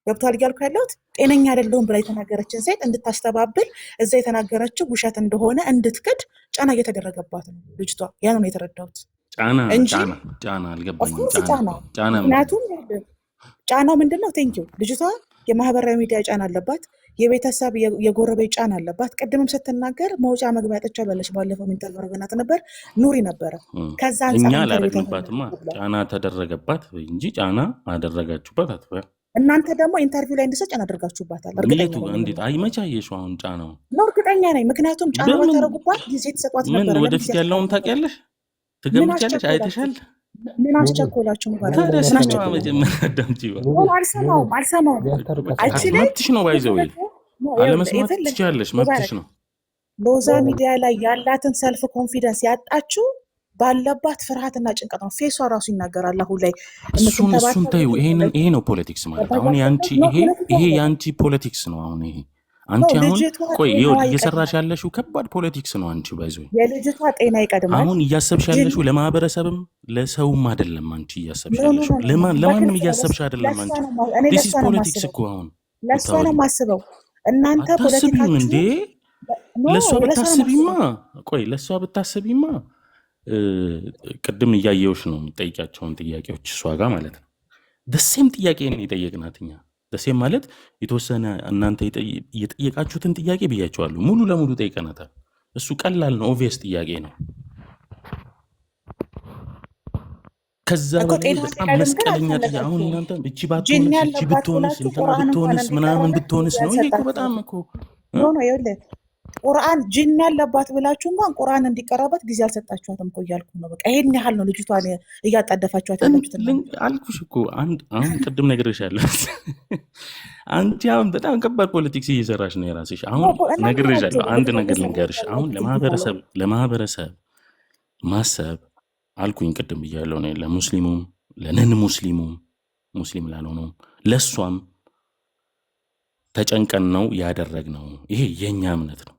ገብቷል እያልኩ ያለሁት ጤነኛ አይደለሁም ብላ የተናገረችን ሴት እንድታስተባብል እዛ የተናገረችው ውሸት እንደሆነ እንድትክድ ጫና እየተደረገባት ነው ልጅቷ። ያ ነው የተረዳሁት ጫና እንጂ ጫና ጫና አልገባኝም። Of course ጫና ጫና ጫና ምንድን ነው? ምክንያቱም ጫናው ምንድን ነው? Thank you ልጅቷ የማህበራዊ ሚዲያ ጫና አለባት፣ የቤተሰብ የጎረቤት ጫና አለባት። ቅድምም ስትናገር መውጫ መግቢያ አጥቻለሁ አለች። ባለፈው interview አድርገናት ነበር፣ ኑሪ ነበረ። እም። ከዛ እኛ አንጻር interview አላረግንባትማ። ተደረገ ብሏል። ጫና ተደረገባት እንጂ ጫና አደረጋችሁባት አትበል። እናንተ ደግሞ interview ላይ እንድሰጥ ጫና አድርጋችሁባታል። እርግጠኛ የቱ ነኝ እንዴት? አይ የምናገረው መቼ አየሽው አሁን ጫናው? ነው፣ እርግጠኛ ነኝ። ምክንያቱም ጫና በምን ባታረጉባት ጊዜ ትሰጧት ምን ነበረ። ለምን ጊዜ ወደፊት ያለውን አትሰጧት ነበረ? ታውቂያለሽ? ምን ትገምቻለሽ? አስቸኮላችሁ? አይተሻል? ምን ሙቤ አስቸኮላችሁ? ሙባረክ ሙቤ ታዲያ ምን ስሚዋ የሚያስታርቅ አስቸኮላችሁ? መጀመሪያ አዳምጪ። ሙቤ No ሙቤ አልሰማውም፣ አልሰማውም። የሚያስታርቅ ሀሳብ አልችልም። አለ። መብትሽ ነው። By the way የፈለገ no ይኸውልህ፣ አለመስማት የፈለገ ትችያለሽ፣ መብትሽ ሙባረክ ነው። ሎዛ ሚዲያ ላይ ያላትን self confidence ያጣችው ባለባት ፍርሃትና ጭንቀት ነው። Face ዋ ራሱ ይናገራል። አሁን ላይ እሱን እሱን የምትንተባተብ ተይው። ይሄንን የሆነች ይሄ ነው politics ማለት አሁን ያንቺ No ይሄ ፖለቲካ ይሄ አይደለም። ያንቺ politics ነው። አሁን ይሄ No አንቺ አሁን ልጅቷ ቆይ ጤናዋ ይኸውልህ እየሰራሽ ይቀድማል። ያለሽው ከባድ politics ነው። አንቺ by the way የልጅቷ ጤና ይቀድማል። አሁን እያሰብሽ ጅን ያለሽው ለማህበረሰብም ለሰውም አይደለም። አንቺ እያሰብሽ No no ያለሽው No no ለማንም በግልጽ ነው። እያሰብሽ አይደለም። ለእሷ አንቺ ነው እኔ This ለእሷ is ነው politics የማስበው፣ እኮ አሁን ለእሷ ነው የምታወሪው። የማስበው። እናንተ አታስቢም ፖለቲካችሁ እንዴ? No ለእሷ ለእሷ ነው ብታስቢማ የማስበው። ቆይ ለእሷ ብታስቢማ ቅድም እያየሁሽ ነው የምጠይቂያቸውን ጥያቄዎች እሷ ጋር ማለት ነው። The same ጥያቄ ነው የጠየቅናት እኛ። The same ማለት የተወሰነ እናንተ የጠየቃችሁትን ጥያቄ ብያቸዋለሁ። ሙሉ ለሙሉ ጠይቀናታል። እሱ ቀላል ነው፣ obvious ጥያቄ ነው። ከዛ እኮ በላይ ጤናዋ በጣም እንዲቀድም ግን መስቀለኛ ጥያቄ። አሁን አልፈለጋችሁም። እናንተ እቺ ጅን ባትሆንስ እቺ ያለባት ብትሆንስ ብላችሁ እንትና ቁርአን እንኳን ብትሆንስ ምናምን እንዲቀራላት ብትሆንስ ጊዜ ነው። ይሄ እኮ በጣም አልሰጣችሁም። እኮ እ? No no ይኸውልህ ቁርአን ጅን ያለባት ብላችሁ እንኳን ቁርአን እንዲቀራባት ጊዜ አልሰጣችኋትም እኮ እያልኩ ነው። በቃ ይሄን ያህል ነው ልጅቷን እያጣደፋችኋት ያላችሁት እናንተ። አልኩሽ እኮ አንድ አሁን ቅድም ነግሬሻለሁ። አንቺ አሁን በጣም ከባድ politics እየሰራሽ ነው የራስሽ። No አሁን እናንተ ናችሁ ነግሬሻለሁ። አንድ ፖለቲካ ነገር እየሰራችሁ ልንገርሽ። አሁን ያላችሁት ልጅቷ ላይ። ለማህበረሰብ ማሰብ አልኩኝ ቅድም ብያለሁ ነው ለሙስሊሙም ለ non ሙስሊሙም ሙስሊም ላልሆነውም ለእሷም ተጨንቀን ነው ያደረግነው። ይሄ የኛ እምነት ነው።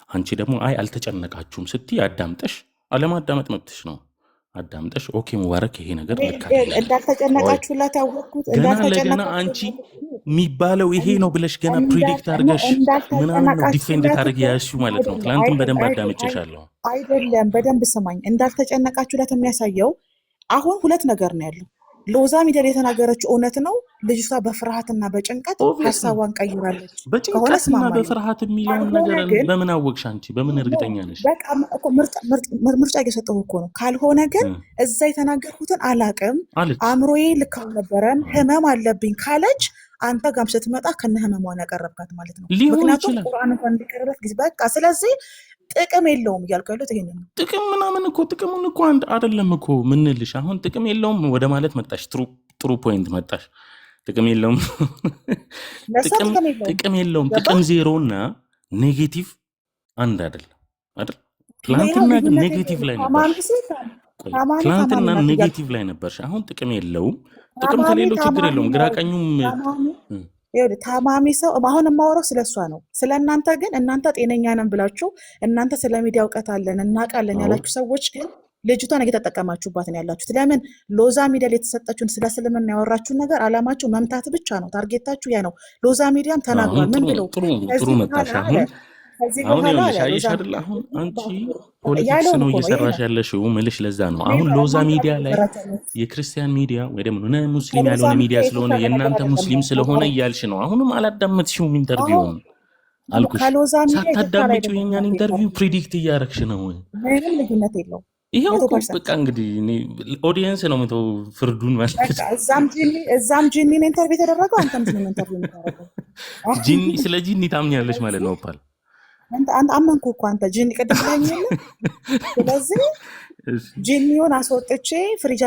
አንቺ ደግሞ አይ አልተጨነቃችሁም ስትይ አዳምጠሽ አለማዳመጥ መብትሽ ነው። አዳምጠሽ okay ሙባረክ ይሄ ነገር እኔ ልክ አይደለም፣ ቆይ እንዳልተጨነቃችሁላት ያወቅኩት ገና ለገና አንቺ እንዳልተጨነቃችሁላት የሚባለው ይሄ ነው ብለሽ ገና predict አድርገሽ ምናምን ነው defend እንዳልተጨነቃችሁላት ታደርጊ እኮ ያልሽው ማለት ነው። አይደለም ትናንትም በደንብ አዳምጬሻለሁ። አይደለም፣ በደንብ ስማኝ። እንዳልተጨነቃችሁላት የሚያሳየው አሁን ሁለት ነገር ነው ያለው። ሎዛ ሚዲያ ላይ የተናገረችው እውነት ነው። ልጅቷ በፍርሃትና በጭንቀት obviously ሀሳቧን ቀይራለች ከሆነ በጭንቀትና እስማማለሁ። በፍርሃት የሚለውን ካልሆነ ነገር ግን በምን አወቅሽ አንቺ? በምን no እርግጠኛ ነሽ? በቃ እኮ ምርጫ እየሰጠሁ እኮ ነው። ካልሆነ ግን እዛ የተናገርኩትን አላቅም፣ አለች። አእምሮዬ ልክ አልነበረም፣ ህመም አለብኝ ካለች አንተ ጋም ስትመጣ ከነ ህመሟን ያቀረብካት ማለት ነው። ሊሆን ምክንያቱም ይችላል። ቁርአን እንኳን እንዲቀርበት ጊዜ በቃ ስለዚህ ጥቅም የለውም እያልኩ ያለሁት ይሄንን ነው። ጥቅም ምናምን እኮ ጥቅሙን እኮ አንድ አይደለም እኮ ምንልሽ። አሁን ጥቅም የለውም ወደ ማለት መጣሽ። ጥሩ ጥሩ point መጣሽ። ጥቅም የለውም ለእሷ ጥቅም ጥቅም የለውም። ጥቅም የለውም። ገባ? ጥቅም ዜሮ እና negative አንድ አይደለም አይደል? ይኸው ትላንትና ግን ልዩነት negative የለውም። ላይ ታማሚ ነበርሽ። ሴት ቆይ ታማሚ ታማሚ ትላንትና ናት እያልኩ negative ላይ ነበርሽ። አሁን ጥቅም የለውም። ጥቅም ታማሚ ከሌለው ችግር ታማሚ የለውም። ግራ ነው። ቀኙም ታማሚ ይኸውልህ ታማሚ ሰው አሁን የማወራው ስለ እሷ ነው። ስለ እናንተ ግን እናንተ ጤነኛ ነን ብላችሁ እናንተ ስለ ሚዲያ እውቀት አለን እናውቃለን ያላችሁ ሰዎች ግን ልጅቷን እየተጠቀማችሁባት ነው ያላችሁት። ለምን ሎዛ ሚዲያ ላይ የተሰጠችውን ስለ እስልምና ያወራችሁን ነገር አላማችሁ መምታት ብቻ ነው። target ኣችሁ ያ ነው። ሎዛ ሚዲያም አሁን ተናግሯል። ምን ጥሩ ብሎ ጥሩ ጥሩ ከዚህ መጣሽ። በኋላ አሁን አለ ከዚህ አሁን በኋላ ይኸውልሽ አለ አየሽ ሎዛ አይደል? አሁን አንቺ ሚዲያ politics ያለውን ነው እኮ ነው ይሄ እየሰራሽ ነው። ያለሽው ምልሽ ለዛ ነው። እኔ አሁን ሎዛ እናንተ ሚዲያ ላይ እየሰራች ያለችው የክርስቲያን ሚዲያ ወይ ደግሞ ነን ሙስሊም ከሎዛ ያልሆነ ሚዲያ ሚዲያ ስለሆነ የተሻለ ነገር የእናንተ አይደለም ሙስሊም ስለሆነ ሙባረክ። እያልሽ ነው። አሁንም አላዳመጥሽውም አሁን interview ውን አልኩሽ። ከሎዛ ሚዲያ የተሻለ ሳታዳምጪው አይደለም የኛን እናንተ interview interview predict እያረግሽ ነው። ምንም ልዩነት የለውም። ይኸው መቶ እኮ percent በቃ እንግዲህ audience ነው ምተው ፍርዱን ማለት በቃ እዛም ጂኒን interview የተደረገው አንተም ጂኒን interview የምታደርገው ጂኒ ስለ ጂኒ ታምኛለሽ ማለት ስለዚህ ነው ፓል አንተ አመንኩ እኮ አንተ ጂኒ ቅድም ብለኸኝ የለ ስለዚህ እሺ ጂኒውን አስወጥቼ ፍሪጅ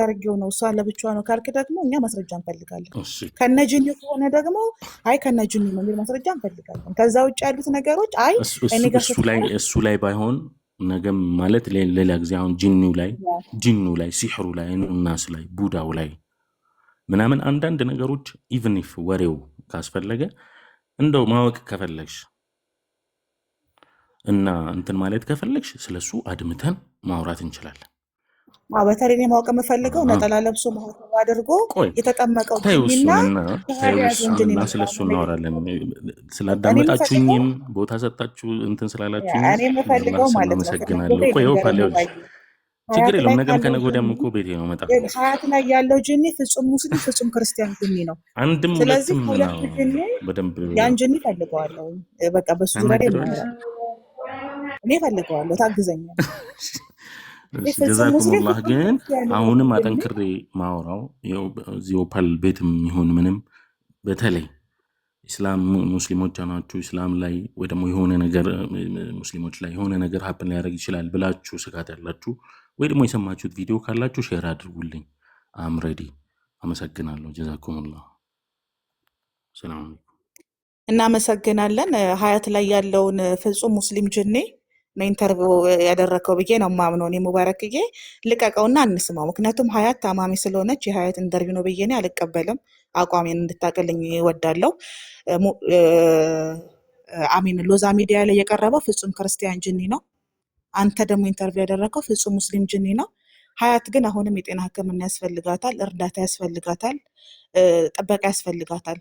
አድርጌው ነው እሷ ለብቻዋ ነው ካልክ ደግሞ እኛ ማስረጃ እንፈልጋለን። እሺ ከነ ጂኒው ከሆነ ደግሞ አይ ከነ ጂኒው ነው የሚል ማስረጃ እንፈልጋለን። ከዛ ውጭ ያሉት ነገሮች አይ እሱ እኔ እሱ ጋር እሱ ላይ ስትቀርብ እሱ ላይ ባይሆን ነገም ማለት ሌላ ጊዜ አሁን ጂኒው ላይ ጂኑ ላይ ሲሕሩ ላይ ናስ ላይ ቡዳው ላይ ምናምን አንዳንድ ነገሮች even if ወሬው ካስፈለገ እንደው ማወቅ ከፈለግሽ እና እንትን ማለት ከፈለግሽ ስለሱ አድምተን ማውራት እንችላለን። አዎ፣ በተለይ እኔ ማወቅ የምፈልገው አሃ። ነጠላ ለብሶ ማህተብ አድርጎ ቆይ የተጠመቀው ተይው ጂኒና እሱንና ሸሃዳ ተይው የያዘውን ጂኒ እሱንና ነው ስለሱ በጣም እናወራለን። እኔ የምፈልገው ስላዳመጣችሁኝም ቦታ ሰጣችሁ እንትን ስላላችሁኝም እኔ በአላህ የምፈልገው ስም ማለት ነው አመሰግናለሁ። ፍላጎቴ ቆይ ልንገርህ ኦፓል ይኸውልሽ ሙባዬ፣ ችግር ሀያት የለውም። ላይ ነገም ካለው ከነገ ወዲያም ጂኒ እኮ ቤቴ ነው እመጣለሁ። ሀያት ላይ ያለው ጂኒ ፍጹም ሙስሊም ፍጹም ክርስቲያን ጂኒ ነው። አንድም ስለዚህ ሁለትም ከሁለቱ ነው ጂኒ በደንብ ያን ጂኒ ፈልገዋለሁ። በቃ በሱ ዙሪያ ላይ ታናግሪዋለሽ። እናወራለን። እኔ ፈልገዋለሁ፣ ታግዘኛለህ። እሺ ፍጹም جزاكم ሙስሊም الله። ፍጹም ግን ክርስቲያን የሆነ አሁንም ጂኒ አጠንክሬ ማውራው ይኸው እዚህ ኦፓል ቤትም ይሁን ምንም በተለይ ኢስላም ሙስሊሞች ናችሁ ኢስላም ላይ ወይ ደግሞ የሆነ ነገር ሙስሊሞች ላይ የሆነ ነገር happen ሊያደርግ ይችላል ብላችሁ ስጋት ያላችሁ ወይ ደግሞ የሰማችሁት ቪዲዮ ካላችሁ share አድርጉልኝ። I'm ready። አመሰግናለሁ። جزاكم الله። سلام عليكم። እናመሰግናለን። ሀያት ላይ ያለውን ፍጹም ሙስሊም ጅኒ ነው interview ያደረከው ብዬ ነው የማምነው። እኔ ሙባረክዬ ልቀቀውና እንስማው። ምክንያቱም ሀያት ታማሚ ስለሆነች የሀያት interview ነው ብዬ እኔ አልቀበልም። አቋሜን እንድታቅልኝ እወዳለሁ። አሚን ሎዛ ሚዲያ ላይ የቀረበው ፍጹም ክርስቲያን ጅኒ ነው። አንተ ደግሞ interview ያደረከው ፍጹም ሙስሊም ጅኒ ነው። ሀያት ግን አሁንም የጤና ሕክምና ያስፈልጋታል፣ እርዳታ ያስፈልጋታል፣ ጥበቃ ያስፈልጋታል፣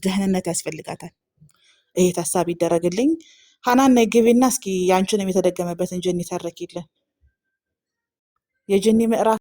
ደህንነት ያስፈልጋታል። ይሄ ታሳቢ ይደረግልኝ። ሀናን ነይ ግቢና እስኪ ያንቺንም የተደገመበትን ጅኒ ተረኪልን። የጅኒ ምዕራፍ